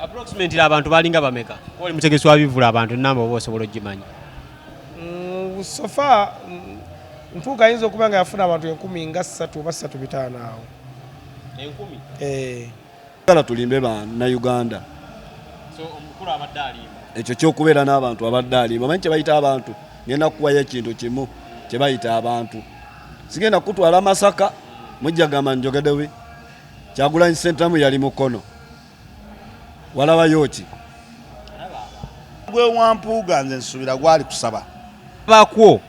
Approximately abantu balinga bameka? Oli mutegesi wa bivvulu, abantu enamba oba osobola ogimanya? So far Mpuuga ayinza okuba nga yafuna abantu 3000 oba 3500 awo. 1000? Eh. Kala tulimbe Bannayuganda. So omukulu abadde alimba? Ekyo kyokubeera n'abantu, abadde alimba. Manyi kye bayita abantu. Ngenda kukuwayo ekintu kimu kye bayita abantu. Sigenda kutwala Masaka, mujja gamba njogedewe. Kyagulanyi Sentamu yali Mukono, walabayo ki? Gwe wampuuga, nze nsuubira gwali kusaba. Bakwo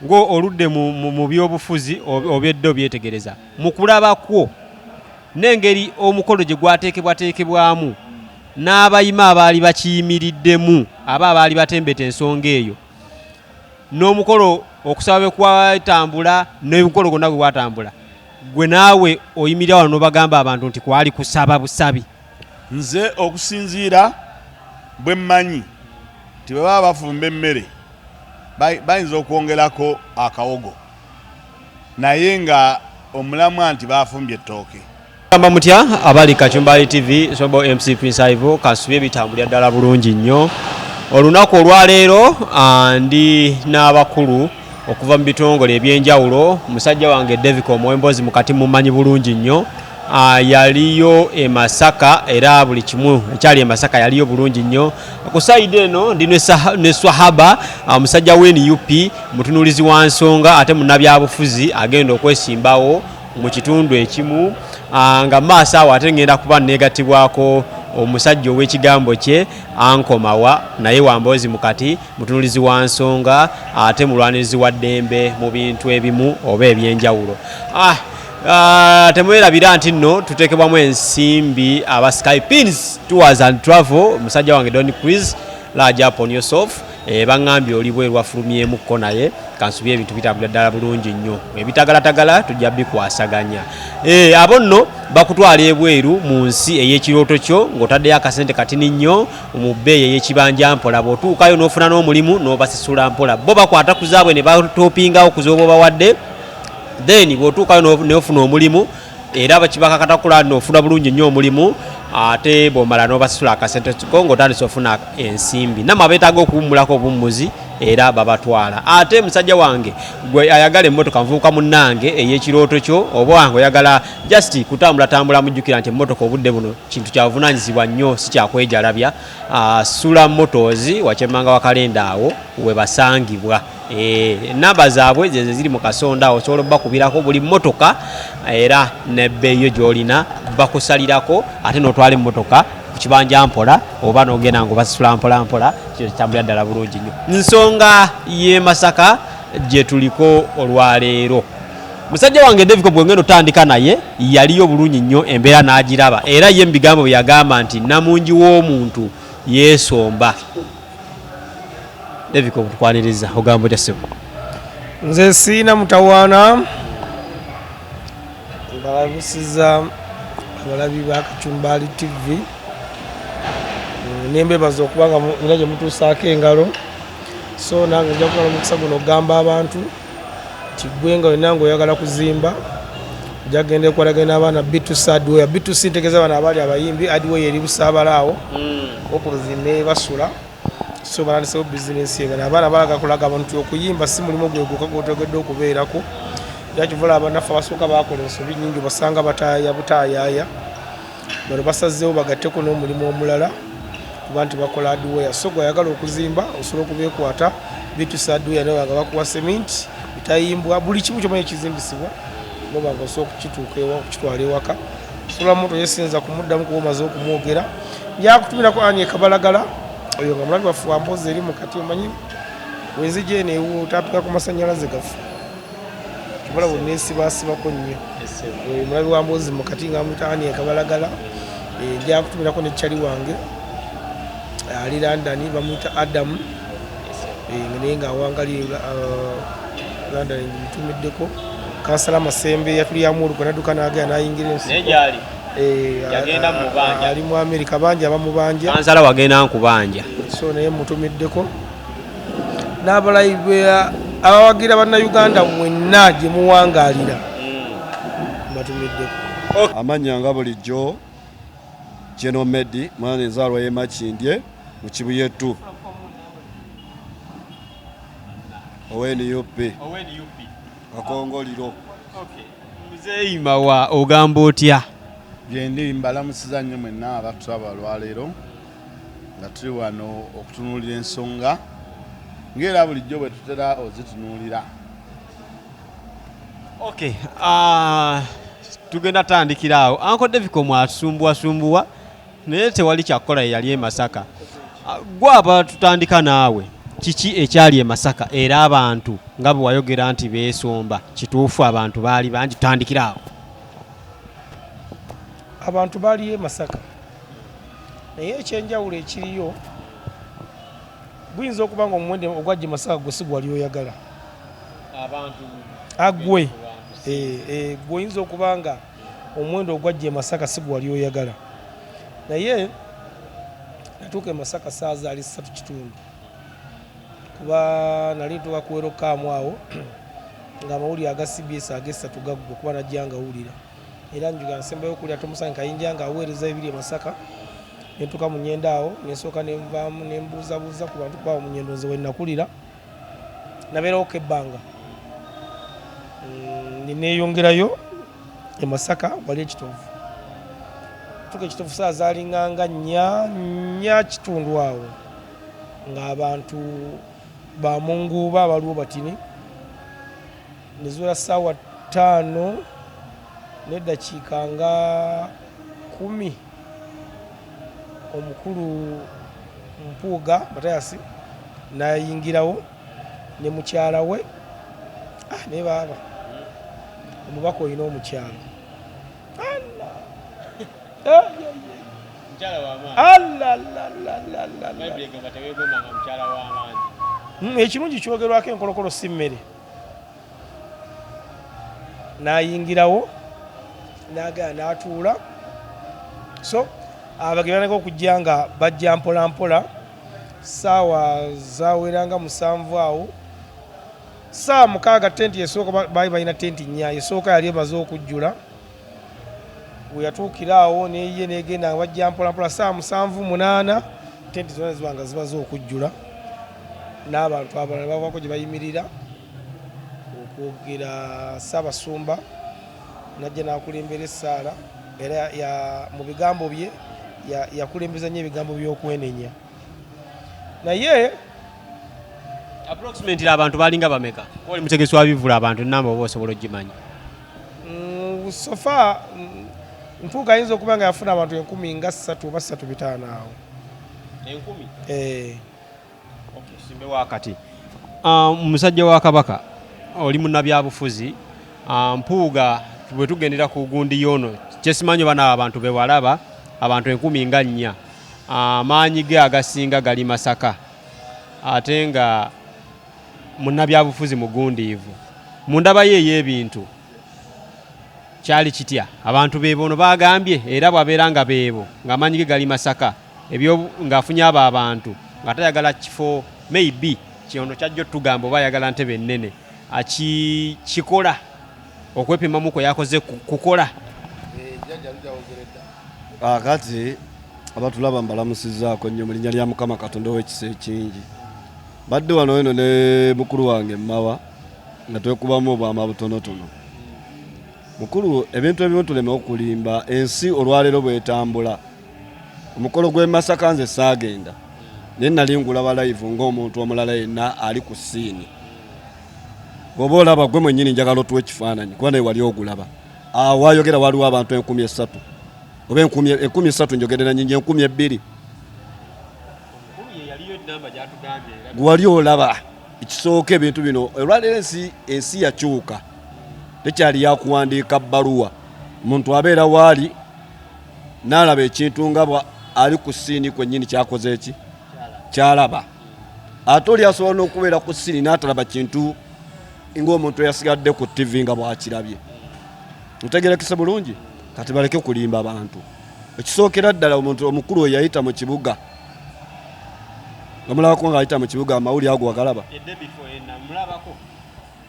ng'oludde mu byobufuzi obyedde obyetegereza, mu kulaba kwo n'engeri omukolo gye gwateekebwateekebwamu n'abayima abaali bakiyimiriddemu aba abaali batembeta ensonga eyo, n'omukolo okusaba bwe kwatambula, n'omukolo gwonna gwe gwatambula, gwe naawe oyimirira wano n'obagamba abantu nti kwali kusaba busabi? Nze okusinziira bwe mmanyi nti bwe baba bafumba emmere bayinza okwongerako akawogo, naye nga omulamwa nti bafumbye ettooke. Gamba mutya abali Kachumbali TV, Sobo MC Prince Ivo, kasubye bitambulira ddala bulungi nnyo. Olunaku olwaleero ndi n'abakulu okuva mu bitongole ebyenjawulo. Musajja wange Devico Omuwembozi mukati mumanyi bulungi nnyo. Yaliyo e Masaka, era buli kimu ekyali e Masaka yaliyo bulungi nnyo. Ku side eno ndi ne Swahaba, musajja wa NUP, mutunuulizi wa nsonga ate munnabyabufuzi agenda okwesimbawo mu kitundu ekimu. Nga maaso awo ate ngenda kuba negattibwako omusajja ow'ekigambo kye Ankomawa, naye wamboozi mukati, mutunulizi wa nsonga ate mulwanirizi wa ddembe mu bintu ebimu oba ebyenjawulo. Temwerabira nti nno tuteekebwamu ensimbi aba Skypins Tours and Travel. Musajja wange Don Chris, large up on yourself. Baŋŋambye oli bweru wafulumyemukko, naye kansubye ebintu bitambulira ddala bulungi nnyo. Ebitagalatagala tujja bikwasaganya. Abo nno bakutwala ebweru mu nsi ey'ekirooto kyo ng'otaddeyo akasente katini nnyo mu bbeeyi ey'ekibanja mpola. Bw'otuukayo n'ofuna n'omulimu n'obasasula mpola, bo bakwata ku zaabwe ne batopingawo ku z'oba obawadde. Then bw'otuukayo n'ofuna omulimu, era bakibakakata kula n'ofuna bulungi nnyo omulimu, ate bw'omala n'obasasula akasente ko ng'otandise ofuna ensimbi. Nammwe abeetaaga okuwummulako obuwummuzi era babatwala. Ate musajja wange gwe ayagala emmotoka, nvubuka munnange ey'ekirooto kyo, oba wange oyagala just kutambulatambula, mujjukira nti emmotoka obudde buno kintu kyabuvunaanyizibwa nnyo, si kyakwejalabya. Sula Motors wakyemmanga wa kalenda awo we basangibwa. Enamba zaabwe zezo ziri mu kasonda awo, osobola obbakubirako buli mmotoka era nebbeeyo gy'olina bakusalirako, ate n'otwala emmotoka ku kibanja mpola oba n'ogenda ng'obasasula mpola mpola. Kino kitambulira ddala bulungi nnyo. Nsonga y'e Masaka gye tuliko olwaleero. Musajja wange Davico gwe ngenda otandika naye yaliyo bulungi nnyo, embeera n'agiraba, era ye mu bigambo bye yagamba nti namungi w'omuntu yeesomba. Davico, tukwaniriza, ogamba otya ssebo? Nze siina mutawaana, mbalabusiza abalabi ba Kacumbali TV, nembebaza okuba nga mulina gye mutuusaako engalo. So nange nja kuba nomukisa guno okugamba abantu nti gwe nga wenna ngaoyagala kuzimba, ojja kugenda ekwatagana n'abaana B2C Hardware. B2C ntegeeza bano abaali abayimbi. Hardware eri Busaabala awo opposite ne basula. So balandisewo bizinensi eyo. Abaana balaga kulaga abantu nti okuyimba si mulimu gwe gwokka gwotegedde okubeerako, era kivula abannaffe abasooka bakola ensobi nyingi, basanga bataaya butaayaaya. Bano basazeewo bagatteko n'omulimu omulala kuba nti bakola hardware. So gwe ayagala okuzimba osobola okubeekwata B2C Hardware, naye nga bakuwa cement, bitayimbwa, buli kimu kyomanyi ekizimbisibwa, noba nga osobola okukituuka ewa okukitwala ewaka. Sola moto yesinza kumuddamu kuba omaze okumwogera. Njakutumirako ani ekabalagala oyo nga mulabi waffe wamboozi eri mukati. Omanyi wenzija eno ewutapika ku masanyalaze gaffe, kibala bwenesibasibako nnyo. Oyo mulabi wa mboozi mukati nga amuyita ani ekabalagala. Njakutumirako ne kyali wange ali London, bamuyita Adamu, naye nga awangali London. Mutumiddeko kansala Masembe, yatulyamu olukwe nadduka n'agenda n'ayingira ensi. Naye gyali yagenda mubanja. Ali mu Amerika, bangi abamubanja. Kansala wagenda nkubanja. So naye mutumiddeko n'abalayi abawagira Bannayuganda mwenna gye muwangaalira, mbatumiddeko. Amannya nga bulijjo General Medi, mwana enzaalwa y'e Makindye mu Kibuye 2 owa NUP Kakongoliro. Muzeeyi Mawa, ogamba otya? Gyendi, mbalamusiza nnyo mwenna abatulaba olwaleero nga tuli wano okutunuulira ensonga ng'era bulijjo bwe tutera ozitunuulira. Okay, tugenda tandikira awo. Uncle Davico mwatusumbuwasumbuwa naye tewali kyakukola, ye yali e Masaka. Gwe aba tutandika naawe, kiki ekyali e Masaka era abantu nga bwe wayogera nti beesomba, kituufu abantu baali bangi? Tutandikira awo. Abantu baaliyo e Masaka, naye ekyenjawulo ekiriyo guyinza okuba nga omuwendo ogwajja e Masaka gwe si gwali oyagala. Abantu Agwe gwe oyinza okuba nga omuwendo ogwajja e Masaka si gwali oyagala, naye natuuka e Masaka saa zaali 3:15, kuba nali ntuuka ku welcome awo ng'amawulire aga CBS ag'essatu gaggwa, kuba najja nga wulira era njuga nsembayo okulya tomusange Kayinja nga aweereza ebiri e Masaka. Nentuuka mu Nyendo awo nensooka nenvaamu nembuuzabuuza ku bantu, kuba mu Nyendo nze we nakulira nabeerawoko ebbanga. Neeyongerayo e Masaka wali ekitovu. Tuuka ekitovu saa zaalinganga 4:15 awo, ng'abantu bamunguuba abaliwo batini. Neziwera ssaawa 5:10, omukulu Mpuuga Matayasi n'ayingirawo ne mukyala we. Naye baaba omubaka olina omukyala. Allah! Allalalala! Ekirungi kyogerwako enkolokolo si mmere. N'ayingirawo n'agenda n'atuula, so abagenyi batandika okujja nga bajja mpola mpola. Saawa zaweranga 7 awo, saawa 6 tenti esooka, baali balina tenti nnya, esooka yali emaze okujjula. We yatuukira awo neye negenda nga bajja mpola mpola, saawa 7, 8 tenti zonna ziba nga zimaze okujjula n'abantu abalala bavaako gye bayimirira okwogera. Ssaabasumba najja n'akulembera essaala, era mu bigambo bye yakulembeza nnyo ebigambo by'okwenenya, naye Approximately abantu balinga bameka? Oli mutegesi wa bivvulu, abantu namba oba osobola ogimanya? So far Mpuuga ayinza okuba nga yafuna abantu 3000 oba 3500 awo. 1000? Eh. Simbe wakati. Musajja wa Kabaka, oli munnabyabufuzi. Mpuuga bwe tugendera ku gundi y'ono kyesimanyi oba naawe abantu be walaba abantu 4000, amaanyi ge agasinga gali Masaka, ate nga munnabyabufuzi mugundiivu mu ndaba ye ey'ebintu, kyali kitya? Abantu beebono bagambye, era bw'abeera nga beebo ng'amaanyi ge gali Masaka, ebyo ng'afunye abo abantu nga tayagala kifo, maybe kyono kyajja otugamba oba ayagala ntebe ennene, akikola okwepimamu kwe yakoze kukola. Kaakati abatulaba mbalamusizaako nnyo mu linnya lya Mukama Katonda ow'ekisa ekingi. Badde wano eno ne mukulu wange Mawa nga twekubamu obwama butonotono. Mukulu, ebintu ebimu tuleme okulimba ensi olwaleero bwetambula. Omukolo gw'e Masaka nze saagenda, naye nali ngulaba live ng'omuntu omulala yenna ali ku scene. Bw'oba olaba gwe mwennyini njagala otuwe ekifaananyi kuba naye wali ogulaba. Awo wayogera waliwo abantu 3000 oba 3000, njogerera nyingi, 2000. Gwali olaba ekisooka ebintu bino olwaleero ensi yakyuka, tekyali yakuwandiika bbaluwa. Omuntu abeera waali n'alaba ekintu nga bwa ali ku scene kwennyini kyakoze eki kyalaba, ate oli asobola n'okubeera ku scene n'atalaba kintu ng'omuntu eyasigadde ku TV nga bw'akirabye. Ntegerekese bulungi? Kati baleke kulimba bantu. Ekisookera ddala, omuntu omukulu oyo yayita mu kibuga, omulabako ng'ayita mu kibuga, amawulire ago wagalaba?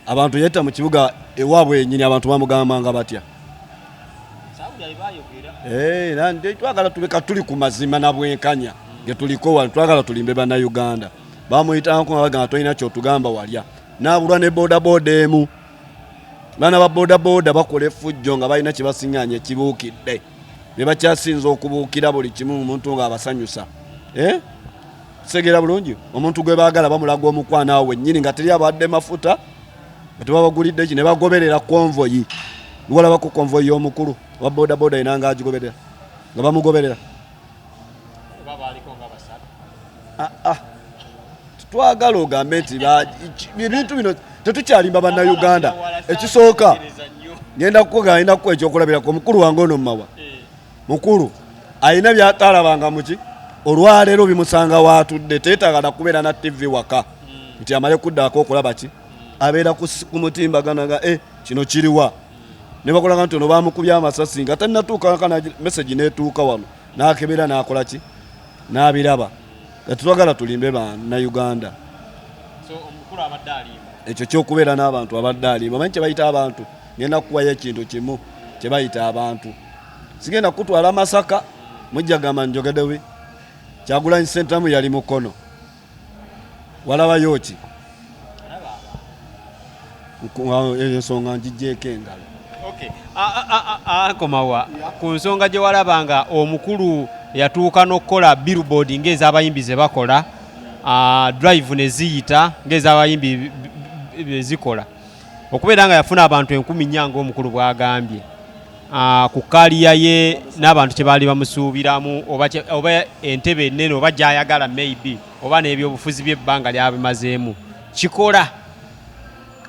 Abantu yayita mu kibuga ewaabwe yennyini, abantu bamugambanga batya? Eh, twagala tube tuli ku mazima na bwenkanya getuliko wano, twagala tulimbe Bannayuganda. Bamuyitako nga bagamba tolina kyotugamba, walya nabulwa ne bodaboda emu. Baana ba bodaboda bakola effujjo nga balina kyebasiŋŋaanya ekibuukidde, be bakyasinza okubuukira buli kimu. Omuntu ng'abasanyusa, eh? Segera bulungi, omuntu gwe baagala bamulaga omukwano awo wennyini nga teri abadde mafuta, nga tebabagulidde ki, ne bagoberera konvoyi. Walabako konvoyi y'omukulu wa bodaboda inanga agigoberera nga bamugoberera? Ah, ah. Twagala ogambe nti ebintu bino tetukyalimba Bannayuganda. Ekisooka ngenda kukuga, ngenda kukuwa ekyokulabirako. Omukulu wange ono mumawa mukulu alina byatalabanga muki, olwaleero bimusanga waatudde. Teetaaga nakubeera na TV waka nti amale kuddako okulaba ki, abeera ku mutimbagano nga e kino kiriwa, ne bakolaga nti ono bamukubye amasasi nga talinatuuka, message netuuka wano, nakebera, nakola ki, n'abiraba. Tetwagala tulimbe Bannayuganda. Ekyo kyokubeera n'abantu abadde alimba. Manyi kyebayita abantu? Ngenda kukuwayo ekintu kimu kyebayita abantu. Sigenda kukutwala Masaka, mujja gamba njogedewe. Kyagulanyi Sentamu yali Mukono, walabayo ki? Ensonga ngigyeko engalo. Ankomawa ku nsonga gye walaba nga omukulu yatuuka n'okukola billboard ng'ez'abayimbi ze bakola, drive ne ziyita ng'ez'abayimbi zikola, okubeera nga yafuna abantu 4000 ng'omukulu bw'agambye ku career ye n'abantu kye baali bamusuubiramu, oba entebe ennene oba gy'ayagala maybe, oba n'ebyobufuzi by'ebbanga lyabimazeemu kikola.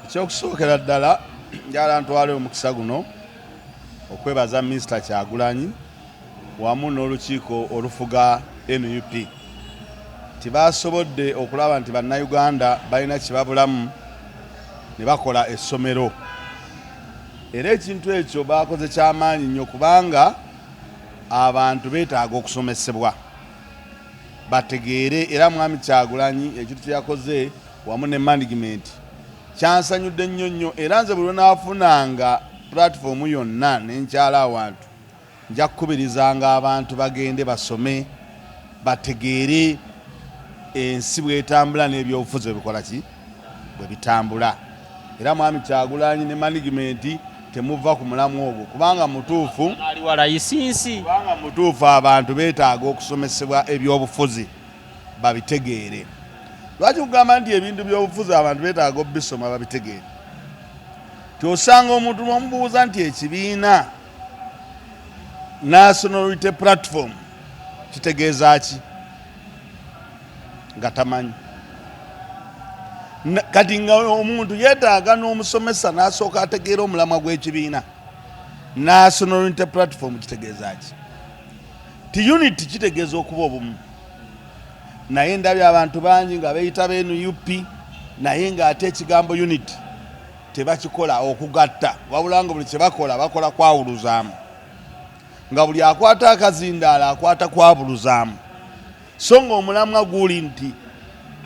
Ekyokusookera ddala, njagala ntwale omukisa guno okwebaza Minisita Kyagulanyi wamu n'olukiiko olufuga NUP tibasobodde okulaba nti Bannayuganda balina kyebabulamu ne bakola essomero. Era ekintu ekyo bakoze kyamaanyi nnyo, kubanga abantu beetaaga okusomesebwa bategeere. Era Mwami Kyagulanyi ekintu kyeyakoze wamu ne management kyansanyudde nnyo nnyo. Era nze buli lwenaafunanga platform yonna nenkyala awantu, nja kukubirizanga abantu bagende basome, bategeere ensi bwetambula n'ebyobufuzi bwe bikola ki, bwe bitambula. Era Mwami Kyagulanyi ne management, temuva ku mulamu ogwo, kubanga mutuufu. Aliwa layisinsi. Kubanga mutuufu, abantu beetaaga okusomesebwa ebyobufuzi babitegeere. Lwaki kugamba nti ebintu byobufuzi abantu beetaaga obisoma babitegeere? Tyosanga omuntu nomubuuza nti ekibiina National Unity Platform kitegeeza ki, nga tamanyi. Kati nga omuntu yeetaaga n'omusomesa n'asooka ategeera omulamwa gw'ekibiina National Unity Platform kitegeeza ki. Ti unity kitegeeza okuba obumu, naye ndabye abantu bangi nga beeyita ba NUP, naye ng'ate ekigambo unity tebakikola okugatta, wabula nga buli kyebakola bakola kwawuluzaamu, nga buli akwata akazindaala akwata kwabuluzaamu. So nga omulamwa guli nti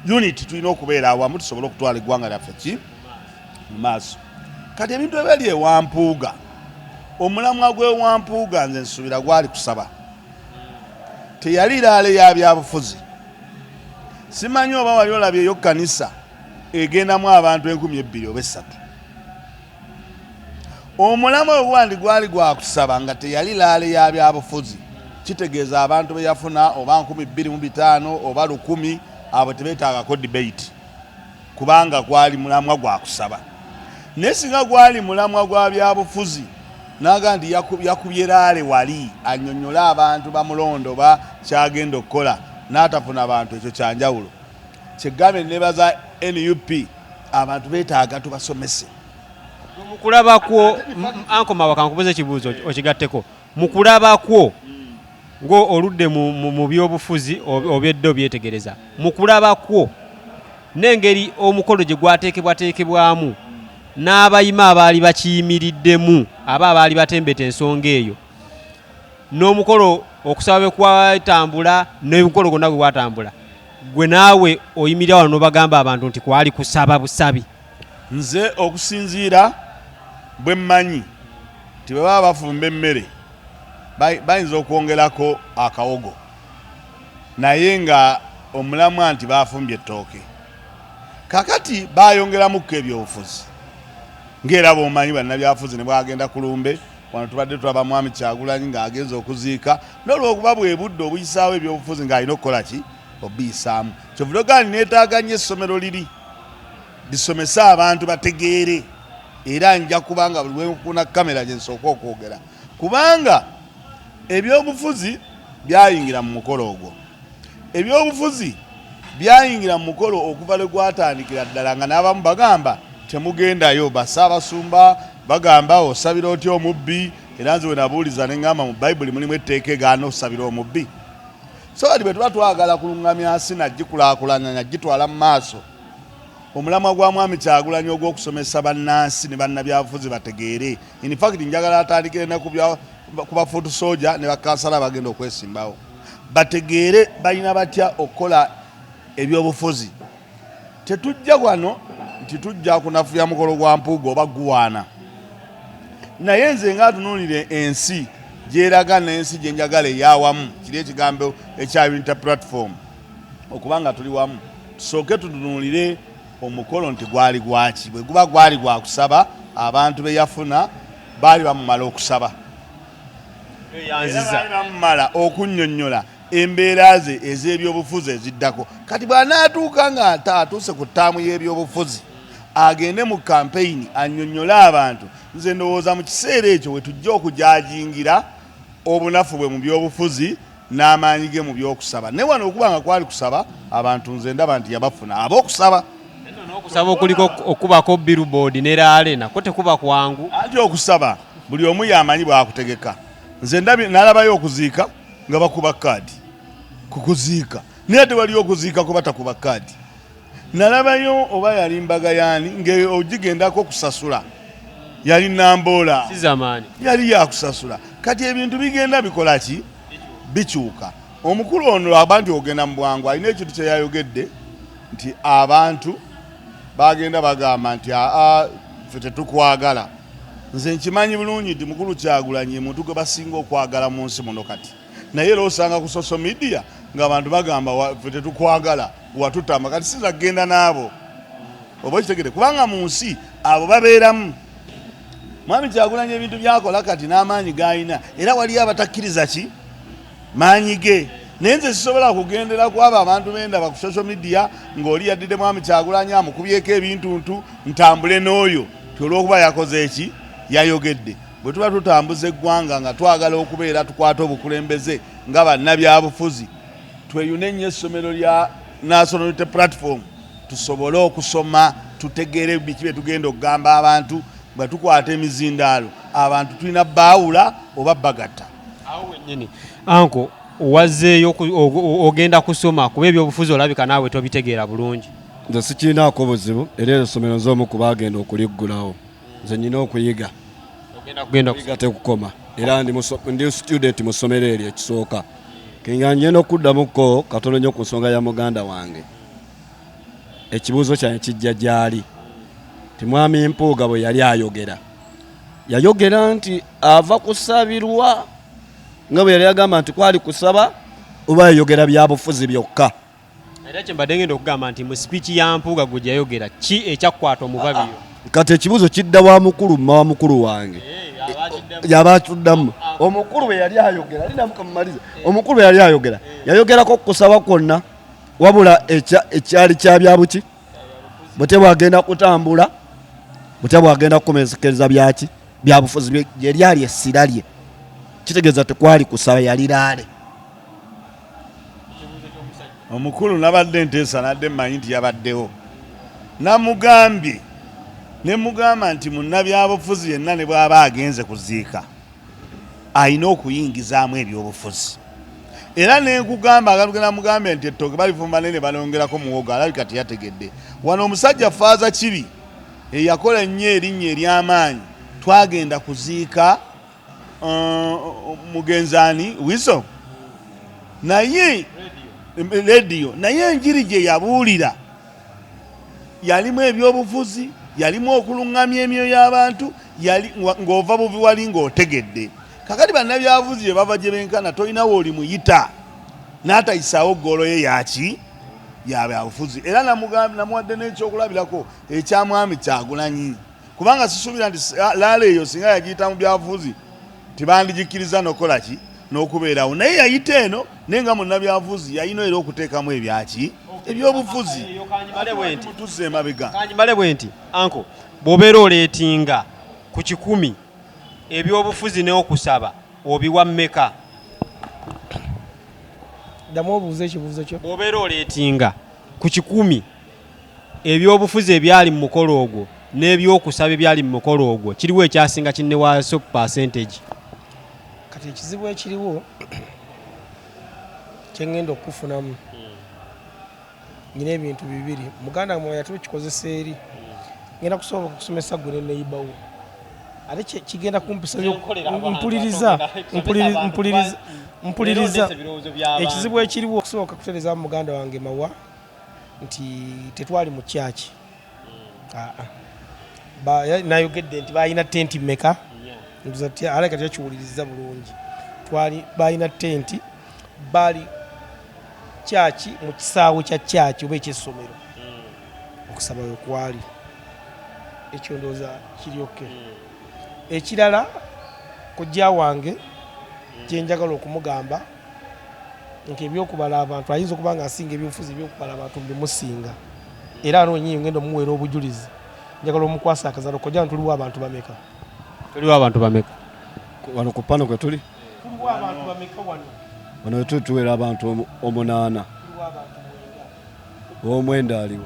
unity, tulina okubeera awamu tusobole okutwala eggwanga lyaffe ki mu maaso. Kati ebintu ebiri ewampuuga, omulamwa gw'ewampuuga nze nsuubira gwali kusaba, teyali rally ya byabufuzi. Simanyi oba wali olabyeyo kanisa egendamu abantu 2000 oba 3000. Omulamwa ogwandi gwali gwakusaba, nga teyali rally ya byabufuzi. Kitegeeza abantu be yafuna oba 2500 oba 1000, abo tebeetaagako debate, kubanga gwali mulamwa gwa kusaba. Naye singa gwali mulamwa gwa byabufuzi, naga nti yakubye rally wali annyonnyole abantu bamulondo ba kyagenda okukola, n'atafuna bantu, ekyo kyanjawulo. Kyegambye nebaza NUP, abantu beetaaga tubasomese. Mukulabakwo, ankoma wakankubuza ekibuuzo okigatteko, mukulabakwo ng'oludde mu byobufuzi obyedde obyetegereza, mukulabakwo n'engeri omukolo gye gwateekebwateekebwamu n'abayima abaali bakiyimiriddemu aba abaali batembeta ensonga eyo, n'omukolo okusaba bwe kwatambula, n'omukolo gwonna gwe gwatambula, gwe naawe oyimirira wano n'obagamba abantu nti kwali kusaba busabi? Nze okusinziira bwe mmanyi nti bwe baba bafumba emmere Bayinza okwongerako akawogo, naye nga omulamwa nti bafumbye ettooke. Kakati bayongeramukko ebyobufuzi, ng'era bw'omanyi bannabyabufuzi ne bwagenda ku lumbe. Wano tubadde tulaba Mwami Kyagulanyi ng'agenza okuziika, n'olwokuba bwe budde obuyisaawo ebyobufuzi ng'alina okukola ki obiyisaamu. Kyovudde ogamba neetaaga nnyo essomero liri lisomese abantu bategeere, era nja kubanga buli lwenkuna kamera gye nsooka okwogera, kubanga ebyobufuzi byayingira mu mukolo ogwo. Ebyobufuzi byayingira mu mukolo okuva lwe gwatandikira ddala, nga n'abamu bagamba temugendayo, basaabasumba bagamba osabira otya omubbi. Era nze wenabuuliza ne ŋŋamba mu Bayibuli mulimu etteeka egaana osabira omubbi. So kati bwe tuba twagala kuluŋŋamya nsi nagikulaakulanya nagitwala mu maaso, omulamwa gwa Mwami Kyagulanyi ogw'okusomesa bannansi ne bannabyabufuzi bategeere. In fact njagala atandikire ne ku bafuutu soja ne bakansala abagenda okwesimbawo, bategeere balina batya okukola ebyobufuzi. Tetujja wano nti tujja kunafuya mukolo gwa Mpuuga oba guwaana, naye nze nga atunuulira ensi gyeraga n'ensi gye njagala eyawamu, kiri ekigambo ekya unity platform, okuba nga tuli wamu, tusooke tutunuulire omukolo nti gwali gwaki. Bwe guba gwali gwa kusaba, abantu be yafuna baali bamumala okusaba, baali bamumala okunnyonnyola embeera ze ez'ebyobufuzi eziddako. Kati bw'anaatuuka nga atuuse ku ttaamu y'ebyobufuzi, agende mu kampeyini annyonnyole abantu. Nze ndowooza mu kiseera ekyo we tujja okujajingira obunafu bwe mu byobufuzi n'amaanyi ge mu byokusaba. Naye wano okuba nga kwali kusaba abantu, nze ndaba nti yabafuna ab'okusaba. N'okusaba okuliko okubako billboard ne rally nako tekuba kwangu. Anti okusaba buli omu yamanyi bw'akutegeka. Nze nalabayo okuziika nga bakuba kaadi ku kuziika, naye ate waliyo okuziika kuba takuba kaadi. Nalabayo oba yali mbaga yaani ng'ogigendako okusasula, yali Namboola, yali yakusasula. Kati ebintu bigenda bikola ki, bikyuka. Omukulu ono aba nti ogenda mu bwangu alina ekintu kye yayogedde nti abantu bagenda bagamba nti aa ffe tetukwagala. Nze nkimanyi bulungi nti mukulu Kyagulanyi muntu gwe basinga okwagala mu nsi muno kati, naye era osanga ku social media ng'abantu bagamba ffe tetukwagala, watutama. Kati sinza kugenda n'abo, oba okitegere, kubanga mu nsi abo babeeramu. Mwami Kyagulanyi ebintu byakola kati n'amaanyi g'alina, era waliyo abatakkiriza ki maanyi ge, naye nze sisobola kugendera ku abo abantu bendaba ku social media ng'oli yaddidde Mwami Kyagulanyi amukubyeko ebintuntu, ntambule n'oyo ti olw'okuba yakoze eki yayogedde. Bwe tuba tutambuza eggwanga nga twagala okubeera tukwate obukulembeze nga bannabyabufuzi, tweyune nnyo essomero lya National Unity Platform, tusobole okusoma tutegeere biki bye tugenda okugamba abantu. Bwe tukwata emizindaalo abantu tulina baawula oba bagatta. Awo wennyini anko wazzeeyo ogenda kusoma, kuba ebyobufuzi olabika naawe tobitegeera bulungi. Nze sikirinaako buzibu, era eryo essomero nze omu ku baagenda okuliggulawo. Nze nnina okuyiga, okuyiga tekukoma, era ndi student mu ssomero eryo ekisooka. Kinga ngenda okuddamuko katono nnyo ku nsonga ya muganda wange. Ekibuuzo kyange kijja gyali ti Mwami Mpuuga bwe yali ayogera, yayogera nti ava kusabirwa nga bwe yali agamba nti kwali kusaba, oba yayogera byabufuzi byokka? Era kye mbadde ngenda okugamba nti mu sipiiki ya Mpuuga gwe yayogera ki ekyakukwata omubabi yo? Kati ekibuuzo kidda wa mukulu, mma wa mukulu wange yaba atuddamu. Omukulu bwe yali ayogera, alinamukamumaliza, omukulu bwe yali ayogera yayogerako kusaba kwonna, wabula ekyali kya byabuki butya bwagenda kutambula, butya bwagenda kukomekereza byaki byabufuzi, lyeryali essira lye. Kitegeeza tekwali kusaba, yali laale. Omukulu nabadde nteesa nadde mmanyi nti yabaddewo, namugambye ne mugamba nti munnabyabufuzi yenna ne bw'aba agenze kuziika alina okuyingizaamu ebyobufuzi. Era nenkugamba agatugenda mugambye nti ettooke balifumba nene balongerako muwogo, alabika teyategedde. Wano omusajja Faaza Kibi eyakola ennyo erinnya ery'amaanyi, twagenda kuziika mugenzaani Wizo naye rediyo, naye enjiri gye yabuulira yalimu ebyobufuzi, yalimu okuluŋŋamya emyoyo y'abantu, ng'ova buvi wali ng'otegedde. Kakati bannabyabufuzi gye bava gye benkana, tolina wooli muyita n'atayisaawo ggoolo ye yaki yabyabufuzi. Era namuwadde n'ekyokulabirako ekya Mwami Kyagulanyi, kubanga sisuubira nti laala eyo singa yagiyita mu byabufuzi tebandigikkiriza nokukola ki n'okubeerawo, naye yayita eno, naye nga munnabyabufuzi yalina era okuteekamu ebyaki ebyobufuzi. Tuzza emabega. Kanjimale bwe nti, anko bw'obeera oleetinga ku 100 ebyobufuzi n'okusaba, obiwa mmeka? Ddamu obuuze ekibuuzo kyo. Bw'obeera oleetinga ku 100 ebyobufuzi ebyali mu mukolo ogwo n'ebyokusaba ebyali mu mukolo ogwo, kiriwo ekyasinga kinne waaso percentage? Kati ekizibu ekiriwo kyeŋŋenda okukufunamu, nyina ebintu bibiri. Muganda mwe ate okikozesa eri ngenda kusobola okusomesa gwe ne neighbor wo, ate kigenda kumpisa. Mpuliriza, mpuliriza, mpuliriza. Ekizibu ekiriwo, okusooka kutereeza muganda wange Mawa nti tetwali mu kyaki. Nayogedde nti balina tenti mmeka? Aleka tekiwuliriza bulungi. Twali balina tenti, bali kyaki, mu kisaawe kya kyaki oba ekyessomero, okusaba we kwali. Ekyo ndowooza kiryoke. Ekirala, kojja wange kyenjagala okumugamba nti ebyokubala abantu ayinza okuba nga asinga ebyobufuzi, ebyokubala abantu mbimusinga. Era ano wenyini ngenda omuweera obujulizi. Njagala omukwasa akazalo. Kojja, tuliwo abantu bameka? Tuliwo abantu bameka? Wano ku pano kwe tuli? Tuliwo abantu bameka wano? Wano wetuli tuwera abantu 8. Tuliwo abantu 9. Owomwenda aliwo?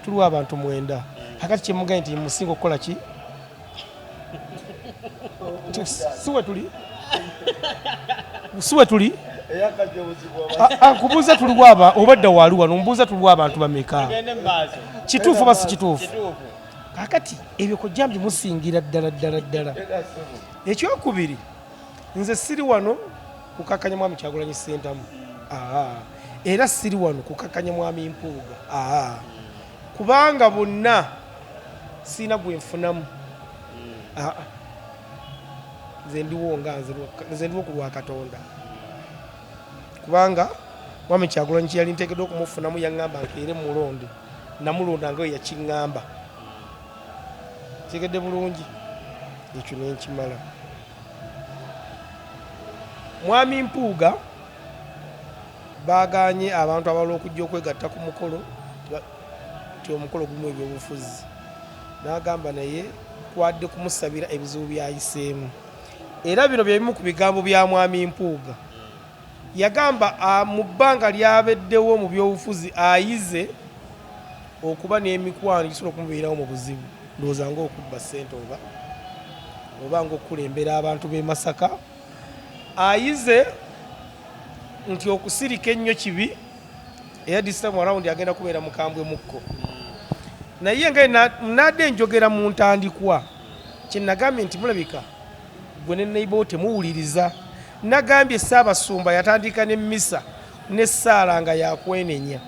Tuliwo abantu 9. Kakati kyemugaye nti musinga okukola ki? Si we tuli, si we tuli. Nkubuuza, tuliwo aba obadda waali wano, mbuuza, tuliwo abantu bameka? Kituufu oba si kituufu? Kakati ebyo kojja mbimusingira ddala ddala ddala. Ekyokubiri, nze siri wano kukakanya Mwami Kyagulanyi Ssentamu. Aa, era siri wano kukakanya Mwami Mpuuga. Aa, kubanga bonna siina gwe nfunamu. Aa, nze ndiwo nga nze ndiwo ku lwa Katonda, kubanga Mwami Kyagulanyi kyeyali nteekeddwa okumufunamu, yaŋŋamba nkeere mulonde, namulonda nga we yakiŋŋamba. Kitegedde bulungi ekyo nenkimala. Mwami Mpuuga baganye abantu abalala okujja okwegatta ku mukolo ti omukolo gulimu ebyobufuzi, n'agamba naye kwadde kumusabira ebizibu byayiseemu. Era bino byebimu ku bigambo bya Mwami Mpuuga. Yagamba mu bbanga lyabeddewo mu byobufuzi ayize okuba n'emikwano gisobola okumubeerawo mu buzibu, ndowooza ng'okubba ssente oba ng'okukulembera abantu b'e Masaka. Ayize nti okusirika ennyo kibi, era this time around agenda kubeera mukambwe mukko. Naye nga nadde njogera mu ntandikwa, kyenagambye nti mulabika gwe ne neighbor temuwuliriza. Nagambye Ssaabasumba yatandika n'emmisa n'essaala nga yakwenenya,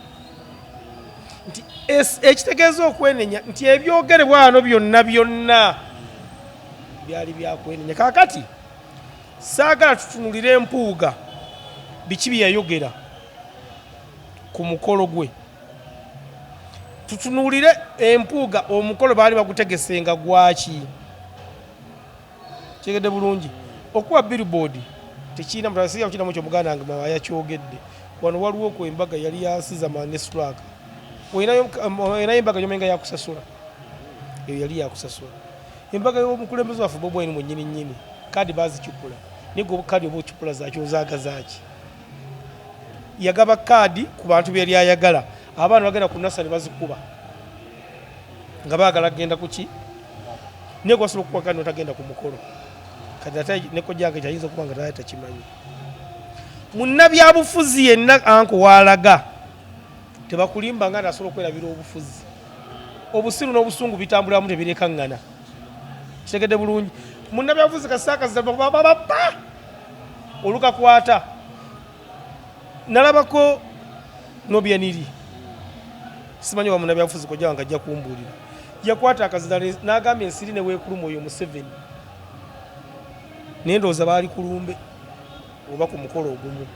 nti ekitegeeza okwenenya nti ebyogerebwa wano byonna byonna byali byakwenenya. Kaakati saagala tutunulire Empuuga biki bye yayogera ku mukolo gwe, tutunuulire Empuuga omukolo baali bagutegesenga gwaki. Kitegedde bulungi, okuba billboard tekirina mutasiya kinamu kyo. Muganda wange Mawa yakyogedde wano, waliwo ku embaga yali yansiza ne straka. Olinayo embaga gyomenga yakusasula, eyo yali yakusasula. Embaga y'omukulembeze waffe Bobi Wine mwennyini nnyini, kaadi bazicupula, naye gwe kaadi oba ocupula zaki, ozaaga zaki? Yagaba kaadi ku bantu beyali ayagala. Abaana bagenda ku nasa ne bazikuba nga baagala kugenda kuki, naye gwasobola okukuba kaadi notagenda ku mukolo. Kati ate ne kojjange kyayinza okuba nga tali takimanyi. Munnabyabufuzi yenna anko waalaga tebakulimba nga nasobola okwerabira obufuzi. Obusiru n'obusungu bitambuliramu, tebirekaŋŋana. Kitegedde bulungi, munnabyabufuzi kasakaziababa olukakwata. Nalabako nobyaniri, simanyi oba munnabyabufuzi kojja wange ajja kumbuulira. Yakwata akazina n'agamba ensiri ne weekuluma oyo Museveni. Naye ndowooza baali ku lumbe oba ku mukolo ogumu,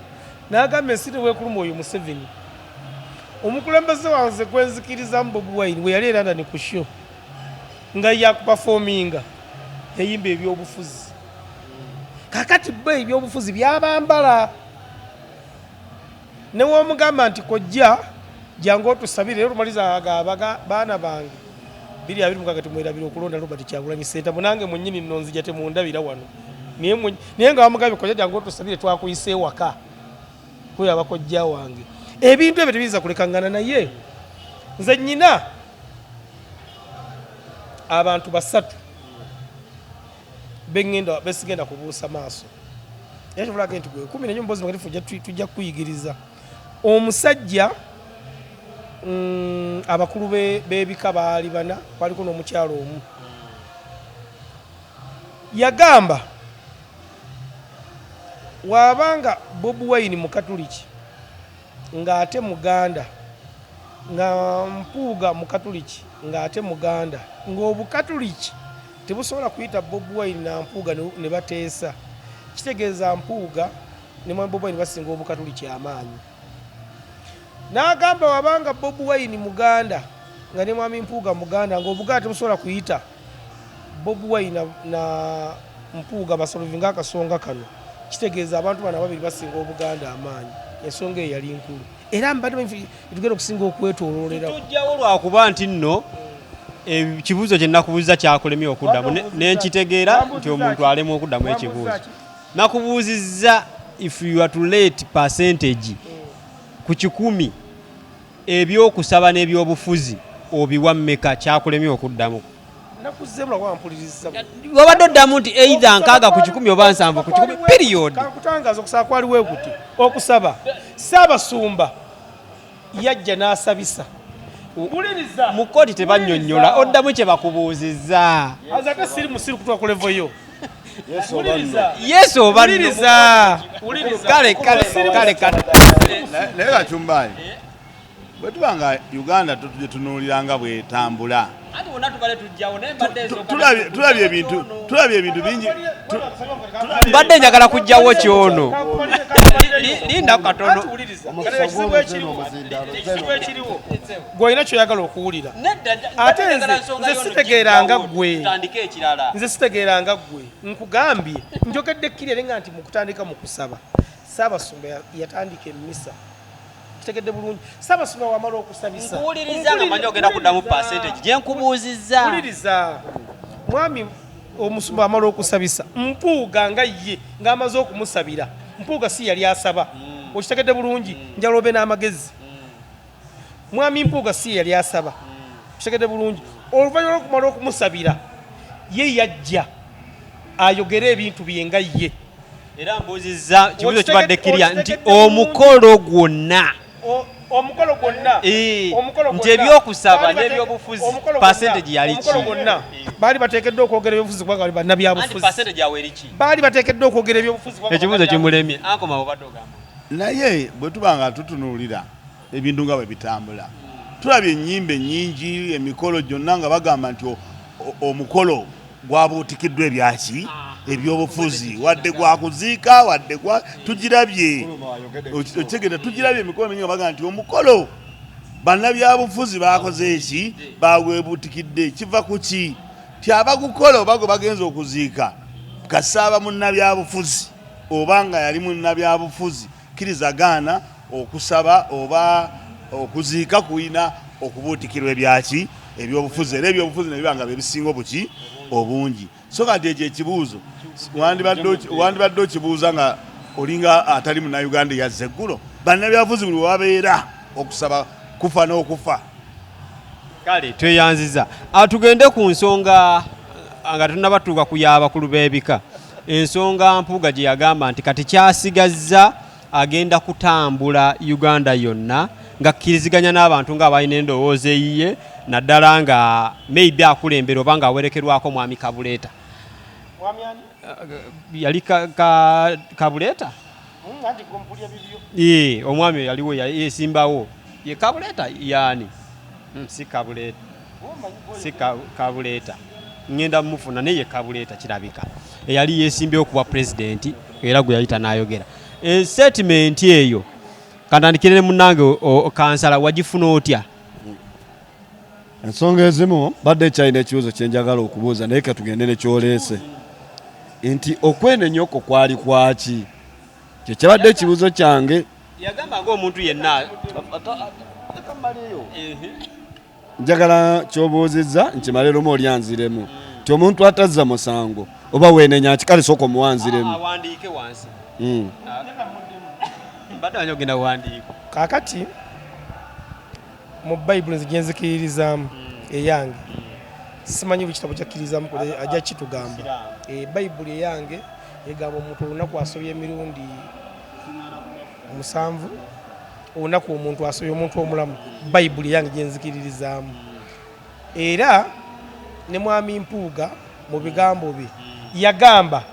n'agamba ensi teweekuluma oyo Museveni. Omukulembeze wange gwenzikirizamu Bobi Wine, bwe yali e London ku show nga yakuperforminga, yayimba ebyobufuzi. Kakati bo ebyobufuzi byabambala, newomugamba nti kojja jangu otusabire, era olumaliza agamba, "Baana bange, 2026 temwerabira okulonda Robert Kyagulanyi Ssentamu, nange mwennyini nno nzija, temundabira wano." Naye nga bamugambye, "Kojja jangu otusabire, twakuyise ewaka kuyaba kojja wange." Ebintu ebyo tebiyinza kulekangana. Naye nze nyina abantu basatu bengenda besigenda kubuusa maaso, era kivulage nti gwe kumi nenyo mbozi magatifu tujja kukuyigiriza omusajja. Abakulu b'ebika baali bana, kwaliko n'omukyalo omu. Yagamba waabanga Bobi Wine mukatuliki ng'ate muganda, nga Mpuuga mukatuliki ng'ate muganda, ng'obukatuliki tebusobola kuyita Bobi Wine na Mpuuga ne bateesa, kitegeeza Mpuuga ne mwami Bobi Wine basinga obukatuliki amaanyi. N'agamba wabanga Bobi Wine muganda nga ne mwami Mpuuga muganda, ng'obuganda tebusobola kuyita Bobi Wine na Mpuuga basolvinga akasonga kano, kitegeeza abantu bano ababiri basinga obuganda amaanyi. Ensonga eyo yali nkulu, era mbadde tugenda okusinga okwetooloolera. Tujjawo lwakuba nti nno ekibuuzo kye nakubuuza kyakulemye okuddamu, nenkitegeera nti omuntu alemwa okuddamu ekibuuzo. Nakubuuzizza if you are to rate percentage ku 100, ebyokusaba n'ebyobufuzi obiwa mmeka? Kyakulemye okuddamu. Nakuzeemu lwakuba mpuliriza. Wabadde oddamu nti either 60% oba 70%, period. Kankutangaza, okusaba kwaliwo kuti okusaba Ssaabasumba yajja n'asabisa. Wuliriza. Mu kooti tebannyonnyola, oddamu kye bakubuuzizza. Aze ate siri musiru kutuuka ku level yo. Wuliriza. Yes oba no? Wuliriza, wuliriza. Kale kale kale kale. Naye Kacumbaayi, bwe tuba nga Uganda tutunuulira nga bwetambula, tulabye ebintu bingi. Mbadde njagala kujjawo kyono. Linda katono. Ekizibu gwolina kyoyagala okuwulira, ate nze sitegeeranga ggwe. Nze sitegeeranga ggwe. Nkugambye, njogedde kkiri nga nti mu kutandika mu kusaba Ssaabasumba yatandika emmisa. Kitegedde bulungi, Ssaabasumba wamala okusabisa. Nkuwuliriza nga manyi ogenda kuddamu percentage gye nkubuuzizza. Wuliriza, mwami omusumba amala okusabisa Mpuuga nga ye ng'amaze okumusabira, Mpuuga si yali asaba. Okitegedde bulungi? Njala obe n'amagezi. Mwami Mpuuga si yali asaba. Okitegedde bulungi? Oluvannyuma lwokumala okumusabira, ye yajja ayogere ebintu bye nga ye. Era mbuuzizza kibuuzo kibadde kirya nti omukolo gwonna. Omukolo gwonna. Omukolo nti gwonna. Ebyokusaba n'ebyobufuzi, omukolo gwonna, percentage yali ki? Omukolo gwonna baali bateekeddwa okwogera ebyobufuzi kubanga bali Anti bannabyabufuzi. Percentage yawe eri ki? Baali bateekeddwa okwogera ebyobufuzi kubanga Ekibuuzo bannabyabufuzi. kimulemye ankoma obadde ogamba. Naye bwe tuba nga tutunuulira ebintu nga bwe bitambula, tulabye ennyimba ennyingi, emikolo gyonna nga bagamba nti omukolo gwabuutikiddwa ebyaki, ebyobufuzi, wadde gwakuziika, wadde gwa tugirabye. Okitegeera? Tugirabye emikolo mingi nga bagamba nti omukolo bannabyabufuzi bakoze eki, bagwebuutikidde. Kiva ku ki? Ti abagukola oba gwe bagenza okuziika kasaaba munnabyabufuzi oba nga yali munnabyabufuzi, kkiriza gaana, okusaba oba okuziika kulina okubuutikirwa ebyaki, ebyobufuzi, era ebyobufuzi ne biba nga byebisinga obuki obungi. So kati ekyo ekibuuzo wandibadde okibuuza nga olinga atali munnayuganda eyazza eggulo. Bannabyabufuzi buli wabeera okusaba kufa n'okufa. Kale tweyanziza. Tugende ku nsonga nga tunabatuuka ku y'abakulu b'ebika, ensonga Mpuuga gye yagamba nti kati kyasigazza agenda kutambula Uganda yonna ng'akkiriziganya n'abantu ng'abalina endowooza eyiye, naddala nga maybe akulembera oba ng'awerekerwako mwami Kabuleeta. Mwami ani? Yali Kabuleeta. Anti gwe mpulya bibyo. Ee, omwami oyo yaliwo yesimbawo, ye Kabuleeta yaani? Si Kabuleeta, si Kabuleeta. Ngenda mufuna naye Kabuleeta kirabika eyali yeesimbyewo kuba pulezidenti era gwe yayita n'ayogera statement eyo. Kantandikire ne munnange kansala, wagifuna otya? Ensonga ezimu badde kyalina ekibuuzo kyenjagala okubuuza, naye katugende nekyoleese nti okwenenya okwo kwali kwaki, kyekyabadde ekibuuzo kyange. Yagamba ng'omuntu yenna. Njagala kyobuuzizza nkimale lumu olyanziremu nti omuntu atazza musango oba wenenya kikale sooka omuwanziremu. Awandiike wansi. Mbadde manyi ogenda wandiika. Kaakati mu Bayibuli nze gyenzikiririzaamu eyange, simanyi buli kitabo kyakkirizamu, ajja kitugamba. Bayibuli eyange egamba omuntu olunaku asobya emirundi 7, olunaku omuntu asobya, omuntu omulamu. Bayibuli eyange gyenzikiririzaamu, era ne Mwami Mpuuga mu bigambo bye yagamba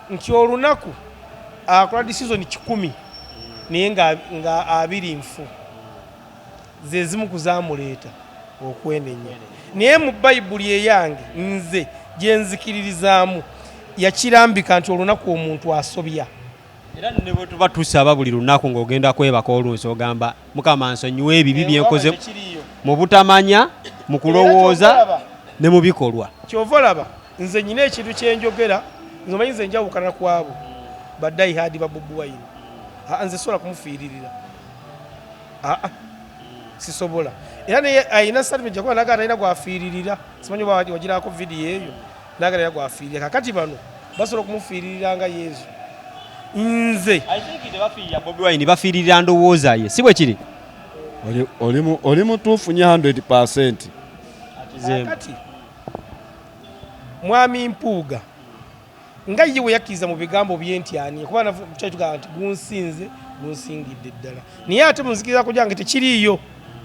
nti olunaku akola decision 100, naye nga 20 nfu, ze zimu kuzamuleeta okwenenya. Naye mu Bayibuli eyange nze gyenzikiririzaamu yakirambika nti olunaku omuntu asobya. Era ne bwe tuba tusaba buli lunaku ng'ogenda kwebaka olunsi ogamba, Mukama nsonyiwe ebibi byenkoze mu butamanya, mu kulowooza ne mu bikolwa. Kyova olaba nze nyina ekintu kyenjogera, nze omanyi nze njawukana ku abo ba diehard ba Bobi Wine. Aa, nze sobola kumufiiririra? Aa, sisobola. Era naye ayina statement yakuba naga talina gwafiiririra, simanyi oba wagirako vidiyo eyo, naga talina gwafiiririra. Kakati bano basobola okumufiiririra nga Yezu? Nze I think tebafiirira Bobi Wine, bafiiririra ndowooza ye, si bwe kiri? Oli mutuufu nnyo 100%. Akizeemu. Kakati Mwami Mpuuga nga ye bwe yakkiriza mu bigambo bye nti ani kuba kyali tugamba nti gunsinze, gunsingidde ddala, naye ate munzikiriza kugira tekiriiyo,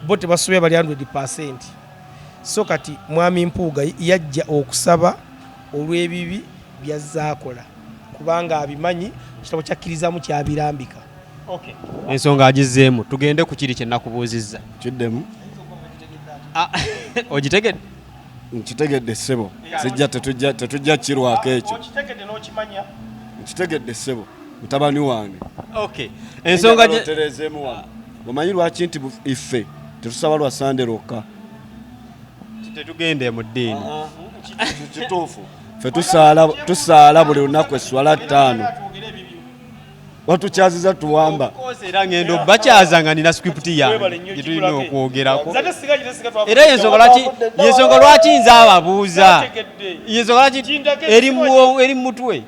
bo tebasobya, bali 100%. So kati Mwami Mpuuga yajja okusaba olw'ebibi byazaakola, kubanga abimanyi, kitabo kyakkirizamu kyabirambika. Ensonga agizzeemu, tugende ku kiri kye nakubuuzizza. Kiddemu. Ah, ogitegedde? Nkitegedde ssebo, sijja tetujja kirwako ekyo. Okitegedde n'okimanya. Nkitegedde ssebo, mutabani wange. Okay, ensonga otereezeemu wano, omanyi lwaki nti iffe tetusaba lwa Sande lwokka? Tetugende mu ddiini. Kituufu, ffe tusaala buli lunaku esswala 5, watukyaziza tuwamba. Era ngenda obbakyaza nga nina script yange gye tulina okwogerako. Era yensonga lwaki nze ababuuza, yensonga lwaki eri mu mutwe.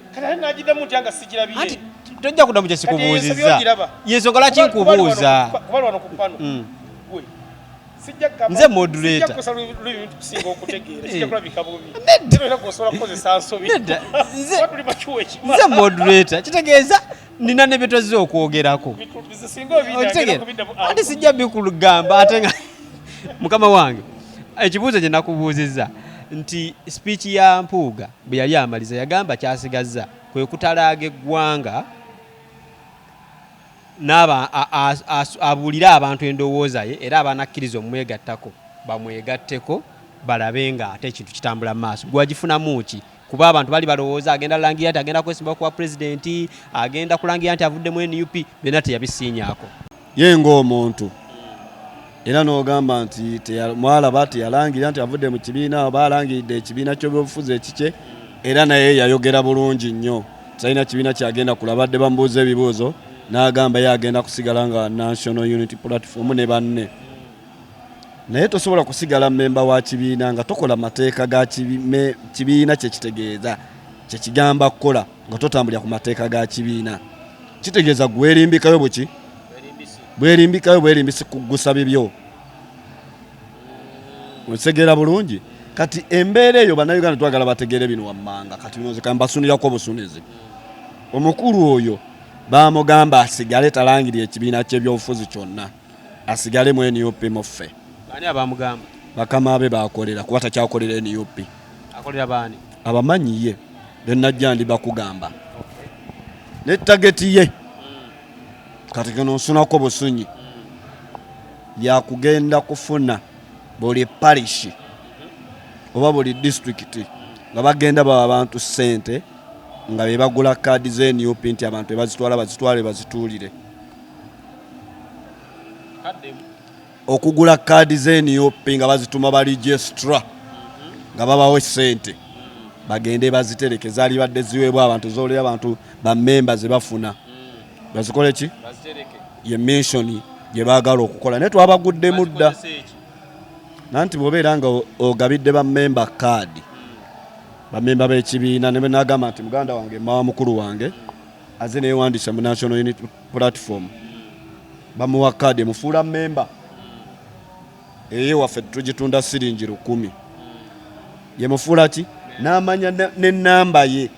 Anti tojja kuddamu kye sikubuuzizza. Yensonga lwaki nkubuuza. Nze moderator. Nedda, nze moderator, kitegeeza nina ne byetwazze okwogerako. Okitegeera? Ate sijja bikugamba. Ate nga mukama wange, ekibuuzo kye nakubuuzizza nti speech ya Mpuuga bwe yali amaliza yagamba kyasigazza kwe kutalaaga eggwanga n'aba abuulire abantu endowooza ye, era abanakkiriza omwegattako bamwegatteko, balabe nga ate ekintu kitambula mu maaso. Gwagifunamu ki? Kuba abantu bali balowooza agenda langira nti agenda kwesimba kuba pulezidenti, agenda kulangira nti avuddemu NUP, byonna teyabisiinyaako. Ye ng'omuntu era n'ogamba nti mwalaba teyalangira nti avudde mu kibiina oba alangiridde ekibiina ky'ebyobufuzi ekikye, era naye yayogera bulungi nnyo, talina kibiina kyagenda kulabadde. Bamubuuza ebibuuzo n'agamba ye agenda kusigala nga National Unity Platform ne banne, naye tosobola kusigala memba wa kibiina nga tokola mateeka ga kibiina. Kyekitegeeza kyekigamba kukola nga totambulira ku mateeka ga kibiina, kitegeeza gwerimbikayo buki, bwerimbikayo bwerimbisi kugusa bibyo. Otegeera bulungi? Kati embeera eyo Bannayuganda twagala bategeere bino wammanga. Kati bino nze kambasunirako obusunizi. Omukulu oyo bamugamba asigale talangirira ekibiina ky'ebyobufuzi kyonna, asigale mu NUP muffe. Ani abamugamba? Bakama be bakolera, kuba takyakolera NUP. Akolera baani? Abamanyi ye benajja ndi bakugamba ne target ye. Kati kano nsunako busunyi yakugenda kufuna buli parish. Oba buli disitulikiti nga bagenda bawa abantu ssente nga be bagula kaadi za NUP nti abantu ebazitwala bazitwale bazituulire. Okugula kaadi za NUP nga bazituma ba registrar nga babawa essente bagende bazitereke, zaalibadde ziweebwa abantu z'olera abantu bammemba ze bafuna bazikole ki? Ye mission gye baagala okukola, naye twabaguddemu dda. Nanti bw'obeera nga ogabidde bammemba kaadi, bammemba b'ekibiina, ne nagamba nti muganda wange mawa mukulu wange aze neyewandiisa mu National Unity Platform, bamuwa kaadi emufuula memba. Eyo waffe tugitunda siringi 1000. Yemufuula ki? N'amanya n'ennamba ye.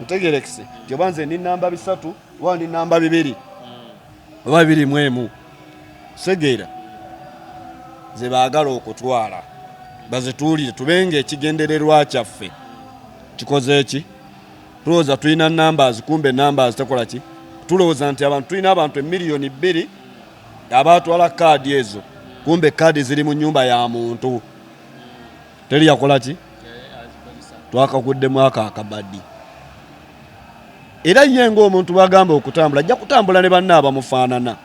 Ntegerekese nti oba nze ndi namba 3 oba ndi namba 2 oba 21. Segeera ze baagala okutwala bazituulire, tubenga ekigendererwa kyaffe kikoze ki? Tulowooza tulina numbers, kumbe numbers tekola ki? Tulowooza nti abantu tulina abantu emiliyoni 2 abatwala kaadi ezo, kumbe kaadi ziri mu nyumba ya muntu, teri yakola ki? Twakaguddemu ako akabadi. Era ye ng'omuntu bw'agamba okutambula ajja kutambula ne banne abamufaanana.